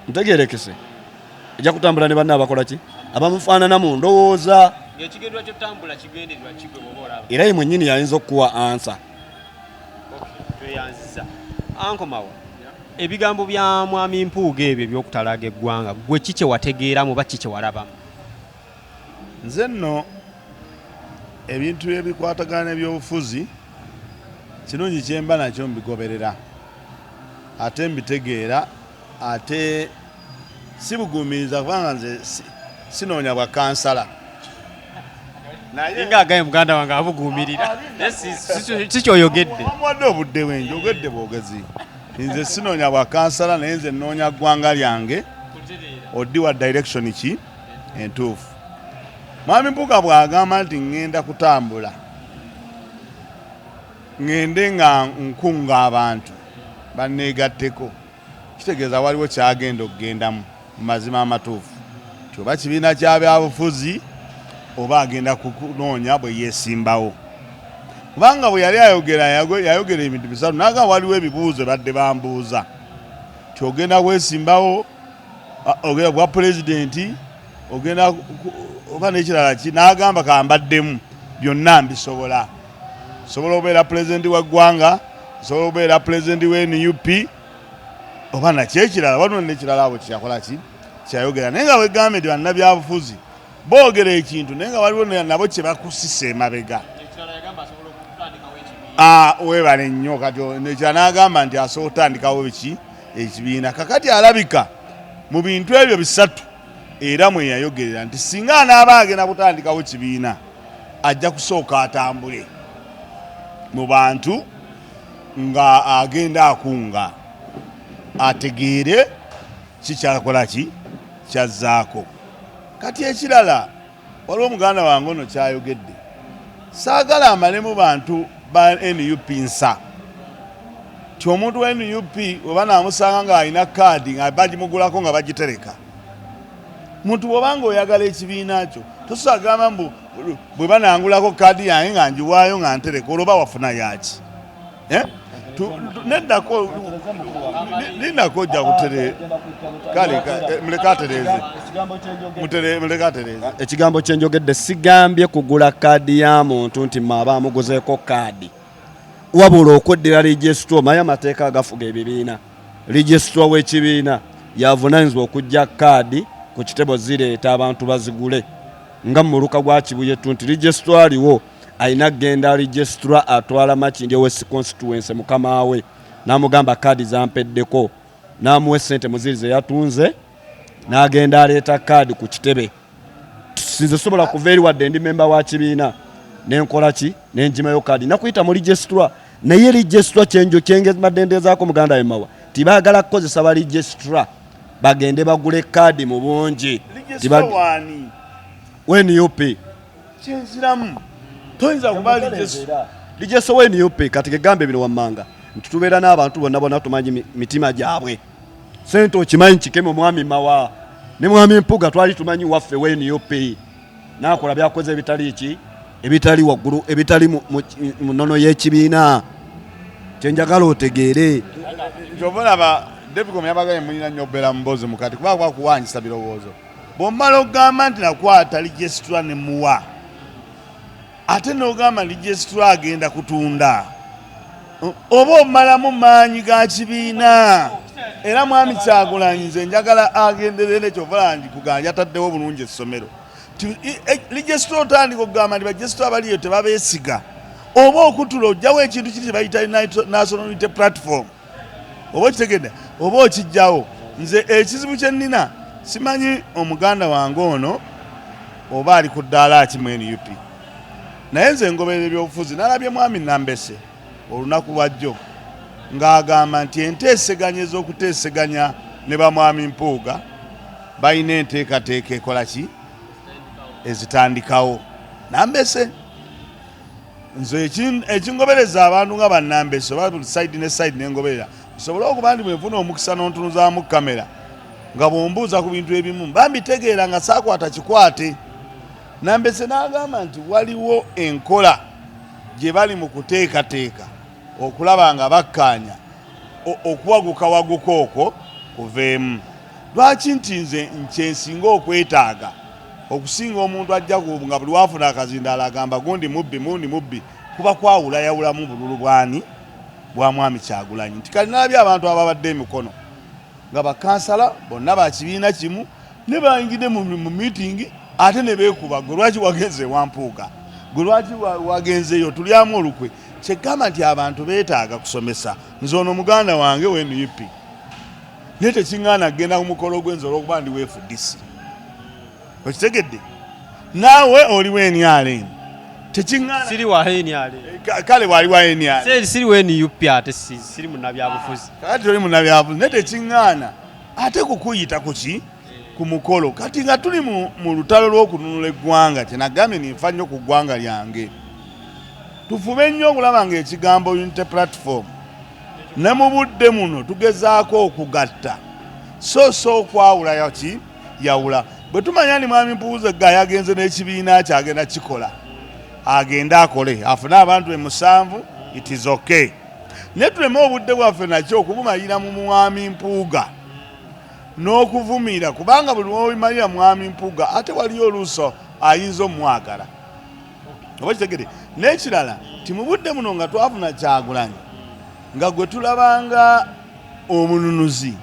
Ntegerekese, ajja kutambula ne banne abakola ki? Abamufaanana mu ndowooza. Era ye mwennyini yayinza okukuwa ansa. Tweyanziza ankomawa ebigambo bya Mwami Mpuuga ebyo eby'okutalaga eggwanga, gwe ki kye wategeeramu oba ki kye walabamu? Nze nno ebintu ebikwatagana n'ebyobufuzi kirungi kyemba nakyo mbigoberera ate mbitegeera, ate sibuguumiriza kubanga nze sinoonya bwa kansala. Naye nga agaye muganda wange abuguumirira, si kyoyogedde. Bamuwadde obudde bwe njogedde bwogezi. Nze sinoonya bwa kansala, naye nze nnoonya ggwanga lyange oddiwa direction ki entuufu. Mwami Mpuuga bw'agamba nti ŋŋenda kutambula ŋŋende nga nkunga abantu banneegatteko, kitegeeza waliwo kyagenda okugendamu mu mazima amatuufu, nti oba kibiina kya byabufuzi oba agenda kunoonya bwe yeesimbawo. Kubanga bwe yali ayogera yayogera ebintu bisatu, n'agamba waliwo ebibuuzo badde bambuuza nti ogenda kwesimbawo, ogenda bwa pulezidenti, ogenda oba n'ekirala ki, n'agamba kambaddemu byonna mbisobola. Nsobola okubeera pulezidenti wa ggwanga, nsobola okubeera pulezidenti wa NUP oba nakyo ekirala, waliwo n'ekirala abo kyeyakola ki kyeyayogera. Naye nga wegambye nti bannabyabufuzi boogera ekintu naye nga waliwo nabo kye bakusisa emabega. Weebale nnyo. Kati nekirala n'agamba nti asobola okutandikawo biki ekibiina. Kakati alabika mu bintu ebyo bisatu era mwe yayogerera nti singa anaaba agenda kutandikawo kibiina ajja kusooka atambule mu bantu nga agenda akunga ategeere kikyakola ki kyazzaako. Kati ekirala waliwo muganda wange ono kyayogedde, saagala amalemu bantu ba NUP nsa ti omuntu wa NUP oba naamusanga ng'alina kaadi nga bagimugulako nga bagitereka. Muntu bw'oba ng'oyagala ekibiina kyo tosobola gamba mbu bwe banangulako kaadi yange nga ngiwaayo nga ntereka, olwo oba wafuna yaki? Neddako lindako ojja kutere kale muleke atereeze. Muleke atereeze. Ekigambo kye njogedde sigambye kugula kaadi ya muntu nti mwe aba amuguzeeko kaadi, wabula okweddira registrar. Omanyi amateeka agafuga ebibiina, registrar w'ekibiina yavunaanyizibwa okujja kaadi ku kitebo zireeta abantu bazigule, nga mu muluka gwa Kibuye tu nti registrar aliwo alina kugenda registrar atwala Makindye West constituency mukama we n'amugamba kaadi zampeddeko, n'amuwa essente muziri ze yatunze n'agenda aleeta kaadi ku kitebe. Sinze sobola kuva eri wadde ndi memba wa kibiina nenkola ki nenjimayo kaadi nakuyita mu registrar, naye registrar kyenjo kyengembadde ndezaako muganda we Mawa tibaagala kukozesa ba registrar bagende bagule kaadi mu bungi. Registrar waani? We NUP. Kyenziramu toyinza kuba registrar. Registrar we NUP kati kegambe bino wammanga nti tubeera n'abantu bonna bonna tumanyi mitima gyabwe. Sente okimanyi kikeme omwami Mawa. Ne Mwami Mpuuga twali tumanyi waffe we NUP, n'akola byakoze ebitali ki, ebitali waggulu, ebitali mu nnono y'ekibiina. Kyenjagala otegeere. Kyova olaba David yabagaye mulina nnyo okubeera mu mboozi mukati, kuba kuba kuwanyisa birowoozo. Bw'omala okugamba nti nakwata registrar ne muwa, ate n'ogamba registrar agenda kutunda, oba omalamu maanyi ga kibiina. Era Mwami Kyagulanyi nze njagala agenderere, kyova olaba nkugamba ataddewo bulungi essomero. Registrar otandika okugamba nti ba registrar abaliyo tebabeesiga, oba okutula ojjawo ekintu kiri kye bayita National Unity Platform, oba okitegedde oba okijjawo. Nze ekizibu kye nnina, simanyi omuganda wange ono oba ali ku ddaala ki mu NUP, naye nze ngoberera ebyobufuzi. Nalabye Mwami Nambese olunaku lwajjo ng'agamba nti enteeseganya ez'okuteeseganya ne bamwami Mpuuga balina enteekateeka ekola ki ezitandikawo. Nambese nze ekingobereza abantu nga bannambese oba buli side ne side nengoberera, nsobole okuba nti bwenfuna omukisa n'ontunuzaamu kamera nga bwombuuza ku bintu ebimu mba mbitegeera nga saakwata kikwate. Nambese n'agamba nti waliwo enkola gye bali mu kuteekateeka okulaba nga bakkaanya okuwagukawaguka okwo kuveemu. Lwaki nti nze nkyensinga okwetaaga okusinga omuntu ajja nga buli wafuna akazindaalo agamba gundi mubbi, mundi mubbi, kuba kwawulayawulamu bululu bwani bwa Mwami Kyagulanyi. Nti kalinalabye abantu ababadde emikono nga bakansala bonna ba kibiina kimu ne bayingidde mu meeting ate ne beekuba, gwe lwaki wagenze ewa Mpuuga, gwe lwaki wagenzeeyo, tulyamu olukwe. Kyegamba nti abantu beetaaga kusomesa. Nze ono muganda wange we NUP, naye tekiŋŋaana kugenda ku mukolo gwenze olw'okuba ndi wa FDC. Okitegedde? Naawe oli wa NRM, tekiŋŋaana. Siri wa NRM. Kale wali wa NRM. Siri wa NUP, ate siri munnabyabufuzi. Kakati oli munnabyabufuzi, naye tekiŋŋaana ate kukuyita ku ki, ku mukolo. Kati nga tuli mu lutalo lw'okununula eggwanga, kyenagambye ninfa nnyo ku ggwanga lyange, tufube nnyo okulaba ng'ekigambo unity platform ne mu budde muno tugezaako okugatta, so so okwawula ki yawula. Bwe tumanya nti Mwami Mpuuza ga yagenze n'ekibiina kye agenda kikola, agende akole afune abantu 7, it is okay. Naye tuleme obudde bwaffe nakyo okubumalira mu Mwami Mpuuga n'okuvumira, kubanga buli lw'obimalira Mwami Mpuuga ate waliyo oluuso ayinza omwagala, oba kitegere. N'ekirala ti mu budde muno nga twafuna Kyagulanyi nga gwe tulabanga omununuzi,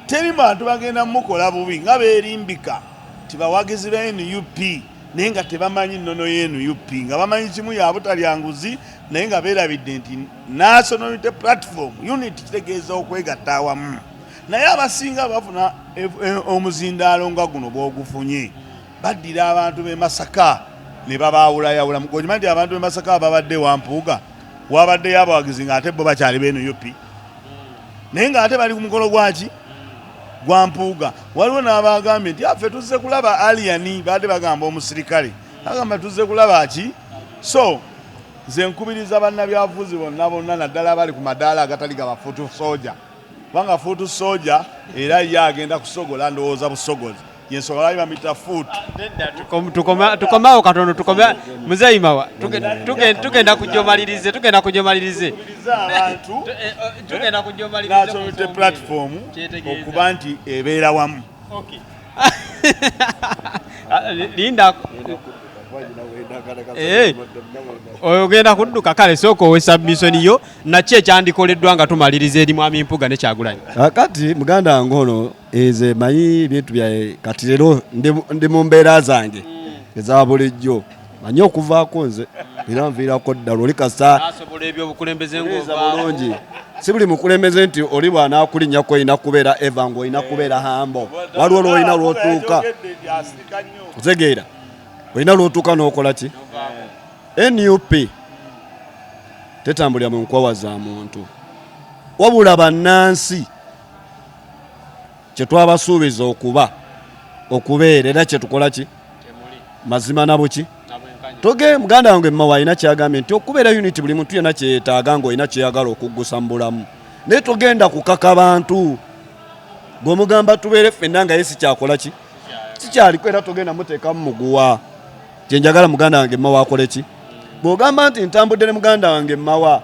teri bantu bagenda mukola bubi nga beerimbika ti bawagizi ba NUP, naye nga tebamanyi nnono ya NUP, nga bamanyi kimu ya butalya nguzi, naye nga beerabidde nti National Unity Platform, unity kitegeeza okwegatta awamu. Naye abasinga bafuna omuzindaalo nga guno bw'ogufunye, baddira abantu b'e Masaka ne babaawulayawula. Okimanyi nti abantu b'e Masaka babadde wa Mpuuga, wabaddeyo abawagizi ng'ate bo bakyali ba NUP, naye ng'ate bali ku mukolo gwaki, gwa Mpuuga. Waliwo n'abagambye nti affe tuzze kulaba Alien, baadde bagamba omusirikale, agamba tuzze kulaba ki. So nze nkubiriza bannabyabufuzi bonna bonna, naddala abali ku madaala agatali ga ba foot soldier, kubanga foot soldier era ye agenda kusogola ndowooza busogozi, yensonga lwaki bamuyita foot. Tukomeawo katono, tukome Muzeeyi Mawa, tugenda kujomalirize, tugenda kujomalirize. Abantu tugenda kujomalirize. National Unity Platform okuba nti ebeera wamu. Linda, ogenda kudduka. Kale sooka owe submission yo naki ekyandikoleddwa nga tumaliriza eri Mwami Mpuuga ne Kyagulanyi. Kati muganda wange ono, nze manyi ebintu byaye. Kati leero ndi mu mbeera zange eza bulijjo, manyi okuvaako nze era nviirako ddala oli kasa asobola ebyobukulembeze bulungi. Si buli mukulembeze nti oli bw'anaakulinnyako olina kubeera eva ng'olina kubeera humble. Waliwo lwolina lwotuuka, otegeera, olina lwotuuka n'okola ki. NUP tetambulira mu nkwawa za muntu, wabula bannansi kyetwabasuubiza okuba okubeera era kyetukola ki mazima nabuki toge. Muganda wange Mmawa alina kyagambye nti okubeera unity, buli muntu yenna kyeyetaaga ngaolina kyeyagala okuggusa mu bulamu, naye togenda kukaka bantu. Bw'omugamba tubeere ffenna nga ye sikyakola ki, sikyaliko, era togenda muteekamu muguwa. Kyenjagala muganda wange Mawa akole ki? Bw'ogamba nti ntambudde ne muganda wange Mawa,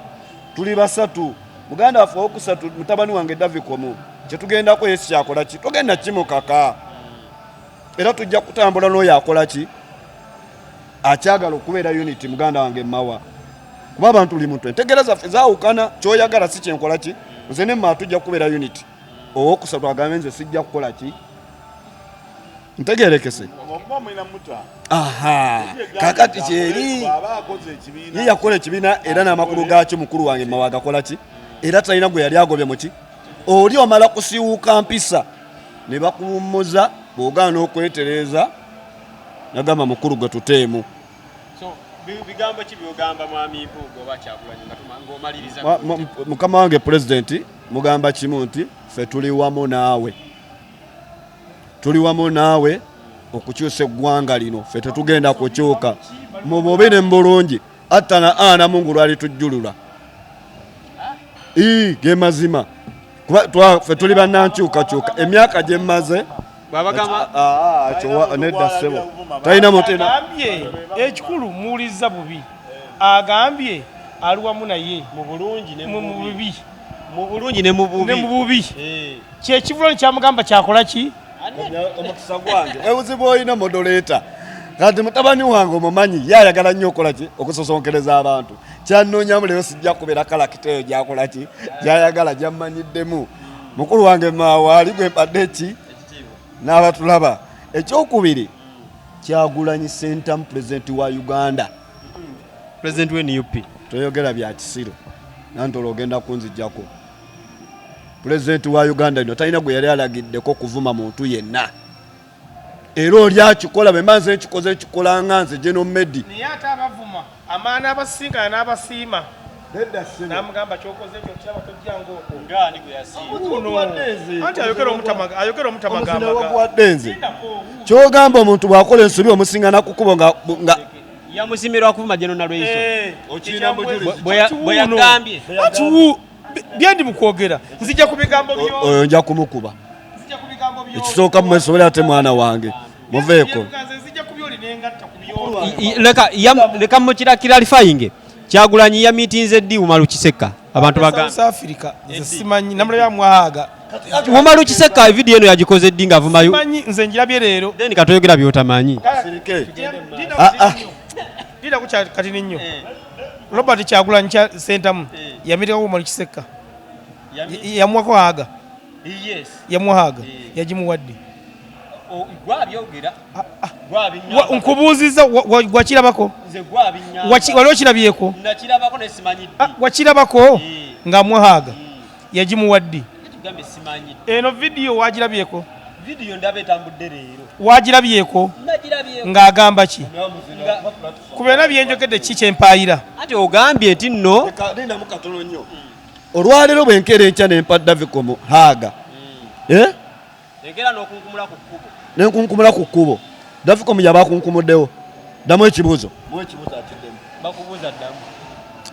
tuli basatu, muganda waffe owokusatu mutabani wange Davikomu, kyetugendako ye sikyakola ki, togenda kimukaka, era tujja kutambula n'oyo akola ki, akyagala okubeera unity. Muganda wange Mawa, kuba abantu li muntu, entegeera zaffe zaawukana, kyoyagala si kyenkola ki, nze ne Mawa tujja kubeera unity. Owokusatu agambe nze sijja kukola ki, ntegerekese. Aha, kakati kyeri ye yakola ekibiina era n'amakulu gaakyo mukulu wange Mawa agakola ki, era talina gwe yali agobye muki. Oli omala kusiiwuuka mpisa ne bakuwummuza, bw'ogaana okwetereeza nagamba mukulu gwe tuteemu. Bigambo ki byogamba mwami Mpuuga oba Kyagulanyi ng'omaliriza? Mukama wange pulezidenti, mugamba kimu nti ffe tuli wamu naawe, tuli wamu naawe okukyusa eggwanga lino. Ffe tetugenda kukyuka mu bubi ne mu bulungi, atta na ana Mungu lwali tujjulula. Ii, ge mazima, kuba ffe tuli bannankyukakyuka emyaka gye mmaze. Bw'abagamba Nedda ssebo, talina mutena. Agambye ekikulu muwulizza bubi, agambye ali wamu naye mu bulungi ne mu bubi, mu bulungi ne mu bubi, ne mu bubi. Kyekivulo kyamugamba kyakola ki? Omukisa gwange obuzibu olina moderator, kati mutabani wange omumanyi, ye ayagala nnyo okukola ki, okusosonkereza abantu. Kyannoonyamu leero sijja kubeera character eyo gyakola ki, gyayagala, gyammanyiddemu. Mukulu wange Maawa ali gwe mpadde ki n'abatulaba. Ekyokubiri, Kyagulanyi Sentamu pulezidenti wa Uganda, president we NUP. Toyogera bya kisiru nantola, ogenda kunzijjako. Pulezidenti wa Uganda ino talina gwe yali alagiddeko kuvuma muntu yenna, era oli akikola bwe mba nze nkikoze, nkikola nga nze General Medi. Naye ate abavuma amaana abasinkana n'abasiima, n'amugamba kyokoze ekyo kiraba tojjanga okwo. Ngaani gwe yasiima? Anti ayogera ayogera omutamagambaga. Waguwadde nze kyogamba omuntu bw'akola ensobi omusingana ku kkubo nga Yamusimirwa kuvuma General Nalweyiso. Okirina bujulizi? Bwe yagambye. Anti byendi mu kwogera nzija ku bigambo byo. Oyo nja kumukuba. Nzija ku bigambo byo. Ekisooka mwesobole, ate mwana wange muveeko. Nze nzija ku byoli nengatta ku byoli. Leka mukira clarifying. Kyagulanyi yamitinze ddi Umaru Kiseka? Abantu bagamba South Africa, nze simanyi, namulabya mwahaga. Umaru Kiseka video eno yagikoze ddi ng'avumayo? Simanyi, nze njirabye leero. Then katoyogera by'otamanyi. Sirike. Ah, ah. Lindako kati nnyo. Robert Kyagulanyi kya Sentamu yamitikako Umaru Kiseka, yamuwako haga, yamuwa haga, yagimuwadde. Gwabyogera. Nkubuuziza, wakirabako? Nze Wali okirabyeko? Nakirabako ne simanyi. Ah, wakirabako ng'amuwa haga, yagimuwadde? Tugambe simanyi. Eno vidiyo wagirabyeko? Video ndaba etambudde leero. Wagirabyeko? Nagirabyeko. Ng'agamba ki ku byonna byenjogedde? Ki kyempaayira? Anti ogambye nti nno Leka, lindamu katono nnyo. Olwaleero bwenkeera enkya nempa Davikomu haaga, Eh? Egera n'okunkumula ku kkubo. Nenkunkumula ku kkubo, Davikomu yaba akunkumuddewo? Ddamu ekibuuzo. Bakubuuza, ddamu.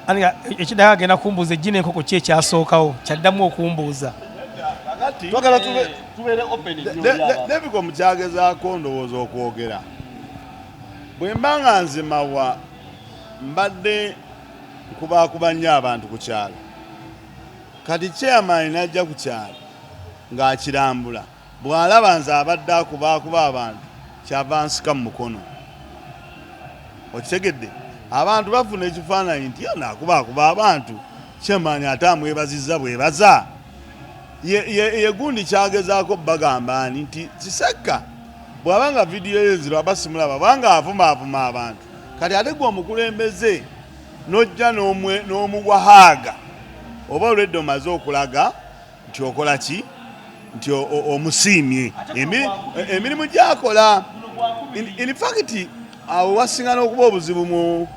Ani ekiddako agenda kumbuuza eggi n'enkoko ki ekyasookawo, kyaddamu okumbuuza. Kakati Twagala tubeere open nnyo eri abantu. Davikomu kyagezaako ndowooza okwogera, bwe mba nga nzimawa mbadde nkubakuba nnyo abantu ku kyalo, kati chairman najja ku kyalo ng'akirambula, bw'alaba nze abadde akubaakuba abantu, kyava nsika mu mukono. Okitegedde? Abantu bafuna ekifaananyi nti yo naakubaakuba abantu, chairman ate amwebazizza bwebaza. Ye gundi kyagezaako bagamba ani nti Kisekka bw'aba nga vidiyo ye nziro aba simulaba, bwanga avumaavuma abantu, kati ate gwe omukulembeze n'ojja n'omuwa haaga, oba olwedde omaze okulaga nti okola ki, nti omusiimye emirimu gyakola. In fact, awo wasinga n'okuba obuzibu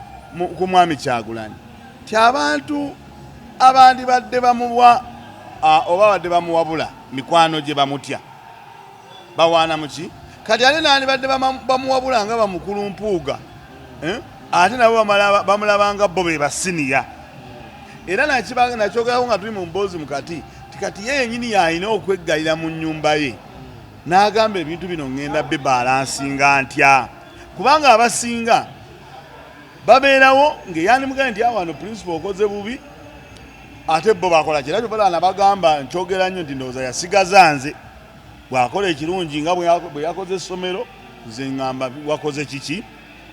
ku mwami Kyagulanyi, ti abantu abandi badde bamuwa oba badde bamuwabula, mikwano gye bamutya, bawaana muki, kati ate nandibadde bamuwabula nga bamukulu Mpuuga, eh? Ate nabo bamulabanga bo be basiniya. Era nakyogerako nga tuli mu mboozi mukati ti Kati ye yenyini yalina okweggalira mu nnyumba ye n'agamba ebintu bino ŋŋenda bibalansinga ntya, kubanga abasinga babeerawo ng'eyandimugambye nti awano principal okoze bubi, ate bo bakola kira kyobalana bagamba nkyogera nnyo nti ndowooza yasigaza nze bw'akola ekirungi nga bwe yakoze essomero, nze ŋŋamba wakoze kiki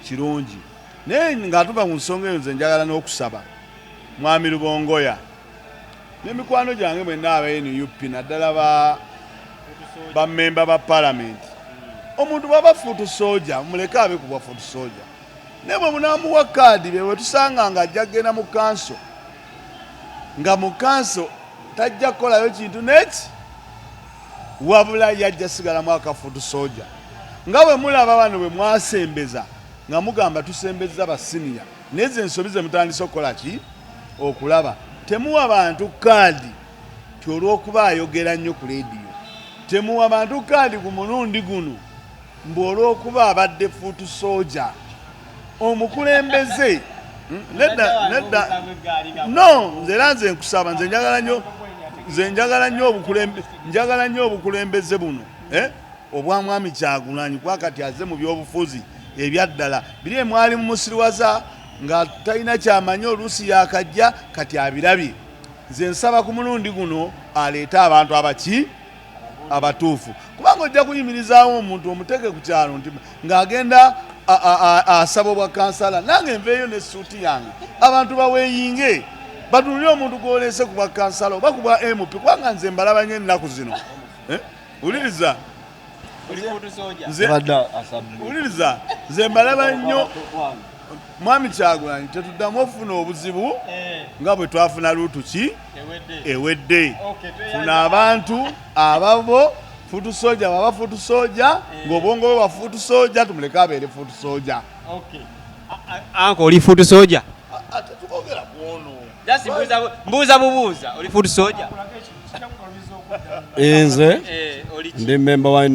kirungi. Naye nga tuva ku nsonga eyo, nze njagala n'okusaba Mwami Lubongoya n'emikwano gyange mwenna aba NUP, naddala bammemba ba palamenti, omuntu bw'aba foot soldier muleke abe ku bwa foot soldier, naye bwe munaamuwa kaadi be bwe tusanga nga ajja kugenda mu kanso, nga mu kanso tajja kukolayo kintu neki, wabula yajja sigalamu aka foot soldier. Nga bwe mulaba bano bwe mwasembeza nga mugamba tusembeza basiniya, naye ze ensobi ze mutandise okukola ki okulaba temuwa bantu kaadi ti olw'okuba ayogera nnyo ku leediyo, temuwa bantu kaadi ku mulundi guno mbu olw'okuba abadde foot soldier omukulembeze. Nedda, nedda, no. Nze era nze nkusaba, nze njagala nnyo, nze njagala nnyo obukulembe, njagala nnyo obukulembeze buno obwa Mwami Kyagulanyi, kuba kati azze mu byobufuzi ebyaddala biri emwali mu musiriwaza nga talina kyamanyi, oluusi yakajja, kati abirabye. Nze nsaba ku mulundi guno aleete abantu abaki abatuufu, kubanga ojja kuyimirizaawo omuntu omuteeke ku kyalo nti ng'agenda asaba obwa kansala, nange nveeyo n'essuuti yange, abantu baweeyinge batunulire omuntu gw'oleese ku bwa kansala oba ku bwa MP, kubanga nze mbalaba nnyo ennaku zino. Wuliriza, wuliriza, nze mbalaba nnyo. Mwami Kyagulanyi, tetuddamu okufuna obuzibu nga bwe twafuna luutu ki ewedde. Funa abantu ababo foot soldier, baba foot soldier ng'obwongo bwe bwa foot soldier, tumuleke abeere foot soldier. Anko oli foot soldier? Ate tukogera kwono. Mbuuza bubuuza, oli foot soldier? Nze ndi memba wa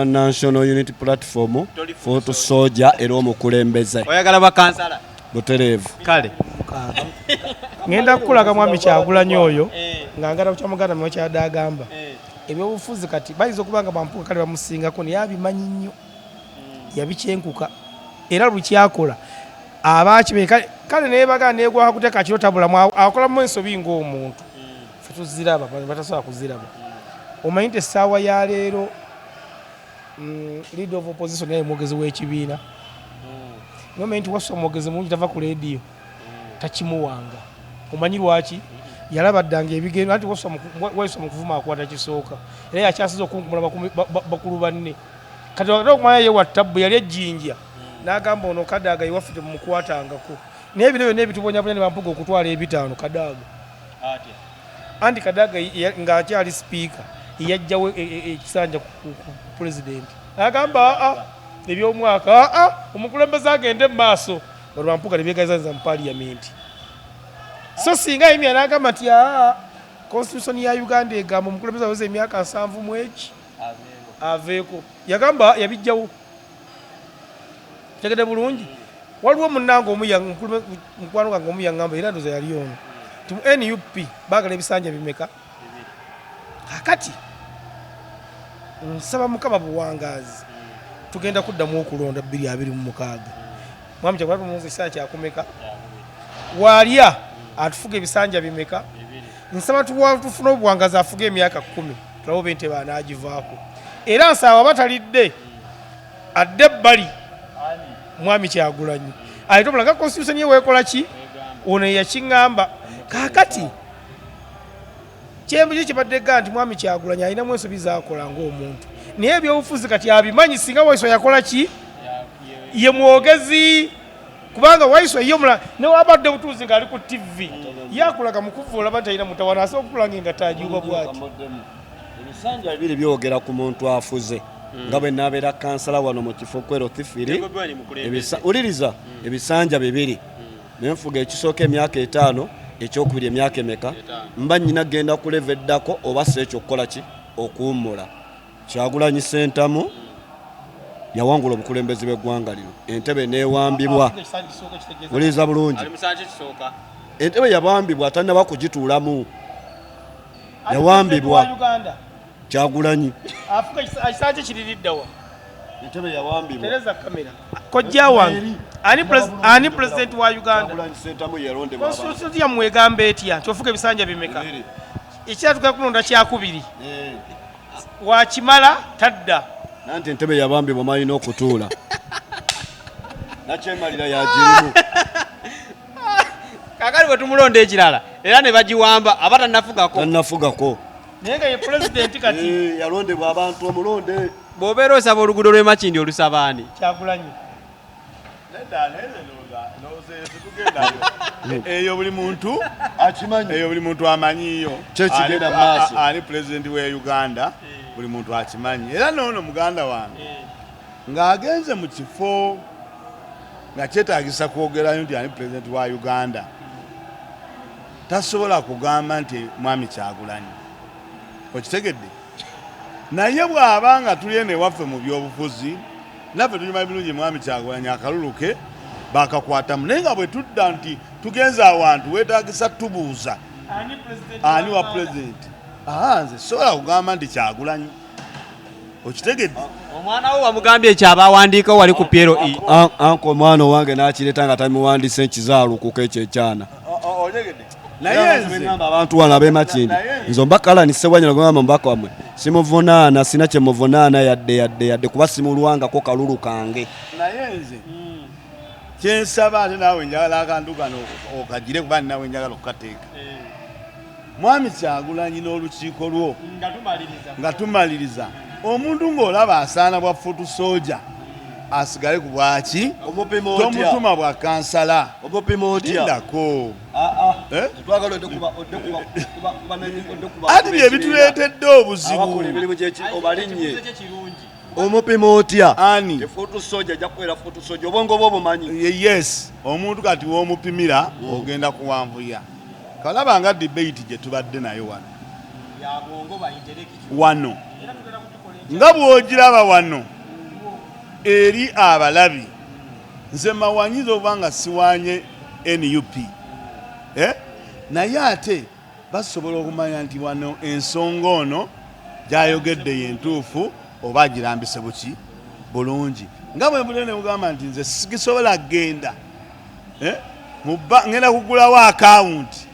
National Unity Platform, foot soldier era omukulembeze. Oyagala bakansala? Butereevu. Kale. Ngenda kukulaga Mwami Kyagulanyi oyo nga ngala kya muganda mwe kyadde agamba ebyobufuzi. Kati bayinza okuba nga bampuka kale bamusingako, naye abimanyi nnyo, yabikyenkuka era lukyakola aba akimanyi. Kale nebaga negwaka kuteeka kiro tabulamu akolamu ensobi ng'omuntu, ffe tuziraba, batasobola kuziraba. Omanyi nti essaawa ya leero leader of opposition yaye mwogezi w'ekibiina, naye omanyi nti wassa omwogezi mulungi tava ku leediyo takimuwanga. Omanyi lwaki? Yalaba ddanga ebigendo anti wassa mu kuvuma akwata kisooka, era yakyasiza okunkumula bakulu banne. Kati wakati okumanya ye wattabbu yali ejjinja n'agamba ono Kadaaga iwaffe temumukwatangako, naye bino byonna ebitubonyabonya ne bampuga okutwala ebitaano Kadaaga. Anti Kadaaga ng'akyali sipiika yajjawo ekisanja ku pulezidenti, agamba aa ebyomwaka aa omukulembeze agende mu maaso, bano bampuga ne beegazanyiza mu paliyamenti. So singa yimya n'agamba nti aa constitution ya Uganda egamba omukulembeze aweza emyaka 70 mu eki aveeko, yagamba yabijjawo. Tegedde bulungi. Waliwo munnange omu, mukwano gwange omu yaŋŋamba, era ndoza yali ono, nti mu NUP baagala ebisanja bimeka? Kakati nsaba Mukama buwangaazi, tugenda kuddamu okulonda 2026. Mwami Kyagulanyi tumuwuza ekisanja kyakumeka waalya atufuga ebisanja bimeka? Nsaba tufune obuwangazi afuga emyaka 10, tulabe oba entebe anaagivaako. Era nsaba waba talidde adde ebbali Mwami Kyagulanyi alete omulala nga constitution ye weekola ki ono yeyakiŋŋamba. Kaakati kyembuki kibadde ga nti Mwami Kyagulanyi alinamu ensobi zakola ng'omuntu, naye ebyobufuzi kati abimanyi. Singa Waiswa yakola ki ye mwogezi, kubanga Waiswa ye omulala newabadde butuuzi ng'ali ku TV yakulaga mukuvoola ba nti alina mutawana asobola okutulanga engatta agiuba bwati. Ebisanja bibiri byogera ku muntu afuze nga bwe nabeera kansala wano mu kifo kwero tifiri, wuliriza, ebisanja bibiri nenfuga, ekisooka emyaka 5, ekyokubiri emyaka emeka? Mba nyina genda kuleva eddako oba si ekyo okukola ki okuwummula. Kyagulanyi Sentamu yawangula obukulembeze bw'eggwanga lino, entebe newambibwa. Wuliriza bulungi, entebe yabambibwa tanaba kugituulamu. Yawambibwa. Kyagulanyi. Afuga ekisanja kiririddawa? Entebe yawambibwa. Tereza kamera. Kojja wange, ani president wa Uganda? Kyagulanyi Ssentamu yalondebwa abantu. Constitution yammwe egamba etya nti ofuga ebisanja bimeka? Ekyatuka kulonda kyakubiri. Wakimala tadda. Nanti entebe yabambibwa malina okutuula. Nakyemalira yagirimu. Kakati bwe tumulonda ekirala era ne bagiwamba aba tannafugako. Tannafugako. Naye nga ye pulezidenti kati. Yalondebwa abantu omulonde. Bw'obeera osaba oluguudo lw'e Makindye olusaba ani? Kyagulanyi. Nedda, naye nze ndowooza eyo tetugendayo. Eyo buli muntu akimanyi. Eyo buli muntu amanyiyo. Kye kigenda mu maaso. Ani pulezidenti wa Uganda, buli muntu akimanyi. Era noono muganda wange ng'agenze mu kifo nga kyetaagisa kwogerayo nti ani pulezidenti wa Uganda, tasobola kugamba nti mwami Kyagulanyi. Okitegedde? Naye bw'aba nga tuli eno ewaffe mu byobufuzi, naffe tunyuma bulungi mwami Kyagulanyi akalulu ke bakakwatamu, naye nga bwe tudda nti tugenze awantu weetaagisa tubuuza ani wa pulezidenti, nze sobola kugamba nti Kyagulanyi. Okitegedde? Omwana wo wamugambye ekyo abawandiika wali ku PLE. Anko omwana owange n'akireeta nga tamuwandiise nkizaalukuka ekyo ekyana. Otegedde? Naye nze ngamba abantu wano ab'e Makindye, nze omubaka Allan Ssewanyana gwe ngamba omubaka wammwe simuvunaana, sina kye muvunaana yadde yadde yadde kuba simulwangako kalulu kange. Naye nze kye nsaba ate naawe njagala akantu kano okagire kuba naawe njagala okukateeka. Mwami Kyagulanyi n'olukiiko lwo nga tumaliriza, omuntu ng'olaba asaana bwa futu soja asigale ku bwaki, tomutuma bwa kansala. Omupima otya? Lindako. Ati bye bituleetedde obuzibu. Abakola emirimu gy'obalinye. Omupima otya? Ani? Futu soja ajja kubeera futu soja, obwongo bwo obumanyi. Yes, omuntu kati w'omupimira ogenda kuwanvuya. Kalaba nga debate gye tubadde nayo wano. Wano. Nga bw'ogiraba wano eri abalabi, nze mawanyiza oba nga siwanye NUP. Naye ate basobola okumanya nti wano ensonga ono gy'ayogedde ye ntuufu oba agirambise buki bulungi. Nga bwe mpulira ne mugamba nti nze sigisobola kugenda. Ngenda kugulawo akawunti.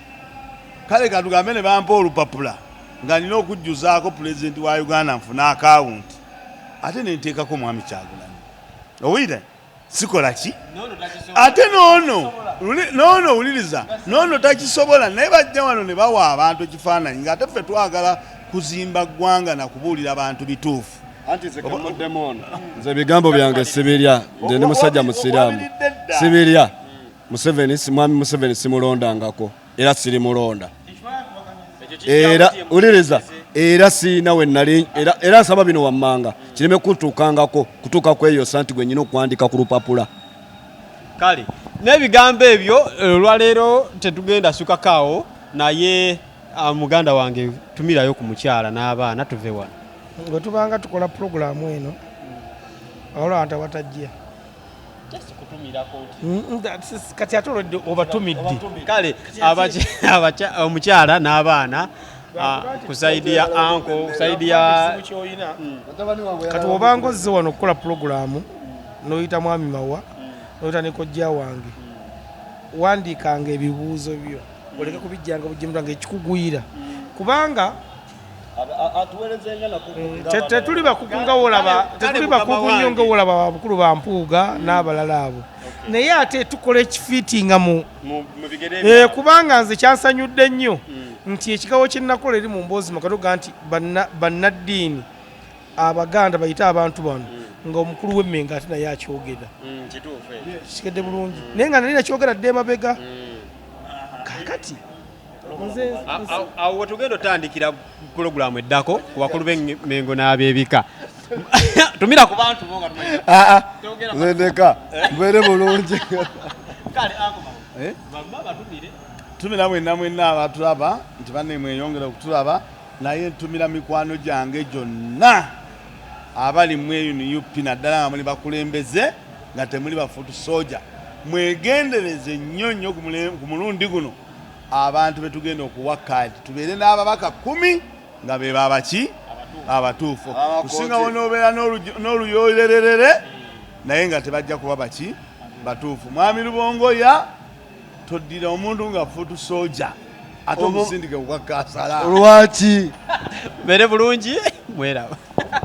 Kale katugambe ne bampa olupapula nga nina okujjuzaako pulezidenti wa Uganda nfune akawunti. Ate ne nteekako mwami Kyagulanyi. Owulira? Sikola ki? Ate noono wuliriza, noono takisobola, naye bajja wano ne bawa abantu ekifaananyi ng'ate ffe twagala kuzimba ggwanga na kubuulira bantu bituufu. Anti nze kamuddemu ono. Nze ebigambo byange sibirya, nze ndi musajja musiraamu. Sibirya. Museveni, mwami Museveni simulondangako era sirimulonda. Era wuliriza, era sirina we nali, era nsaba bino wammanga kireme kutuukangako, kutuuka kweyosa nti gwe nnyina okuwandiika ku lupapula. Kale n'ebigambo ebyo olwaleero tetugenda sukakaawo, naye muganda wange tumirayo ku mukyala n'abaana tuve wano. Bwe tubanga tukola pulogulaamu eno, waliwo abantu abatajja. Kati ate olwedde obatumidde. Kale, omukyala n'abaana, ku sayidi ya anko, ku sayidi ya Kati obanga ozze wano okukola pulogulaamu n'oyita mwami Mawa, n'oyita ne kojja wange, wandiikanga ebibuuzo byo oleke kubijjanga bujjimutwa ng'ekikugwira, kubanga tetuli bakugu nga wolaba, tetuli bakugu nnyo nga wolaba babukulu ba Mpuuga n'abalala abo, naye ate tukola ekifiitinga mu kubanga nze kyansanyudde nnyo nti ekigabo kye nakola eri mu mboozi makatoga nti bannaddiini Abaganda bayite abantu bano nga omukulu w'Emmengo ate naye akyogera. Kikedde bulungi. Naye nga nali nakyogera dda emabega. Kaakati awo we tugenda otandikira pulogulaamu eddako ku bakulu b'Emmengo n'ab'ebika. Tumira ku bantu bo nga tumanyi. Nze ndeka, mbeere bulungi. Kale, akoma. Bamma batumire. Tumira mwenna mwenna abatulaba nti banne mweyongere okutulaba, naye ntumira mikwano gyange gyonna abali mu NUP naddala nga muli bakulembeze nga temuli bafutu soja, mwegendereze nnyo nnyo ku mulundi guno. Abantu betugenda okuwa kaadi tubeere n'ababaka 10 nga be babaki abatuufu. Abakozi. Kusinga wonobeera n'oluyolererere naye nga tebajja kuba baki batuufu. Mwami Lubongoya, toddira omuntu nga foot soldier ate omusindike kukaasala. Lwaki? Beere bulungi, mweraba.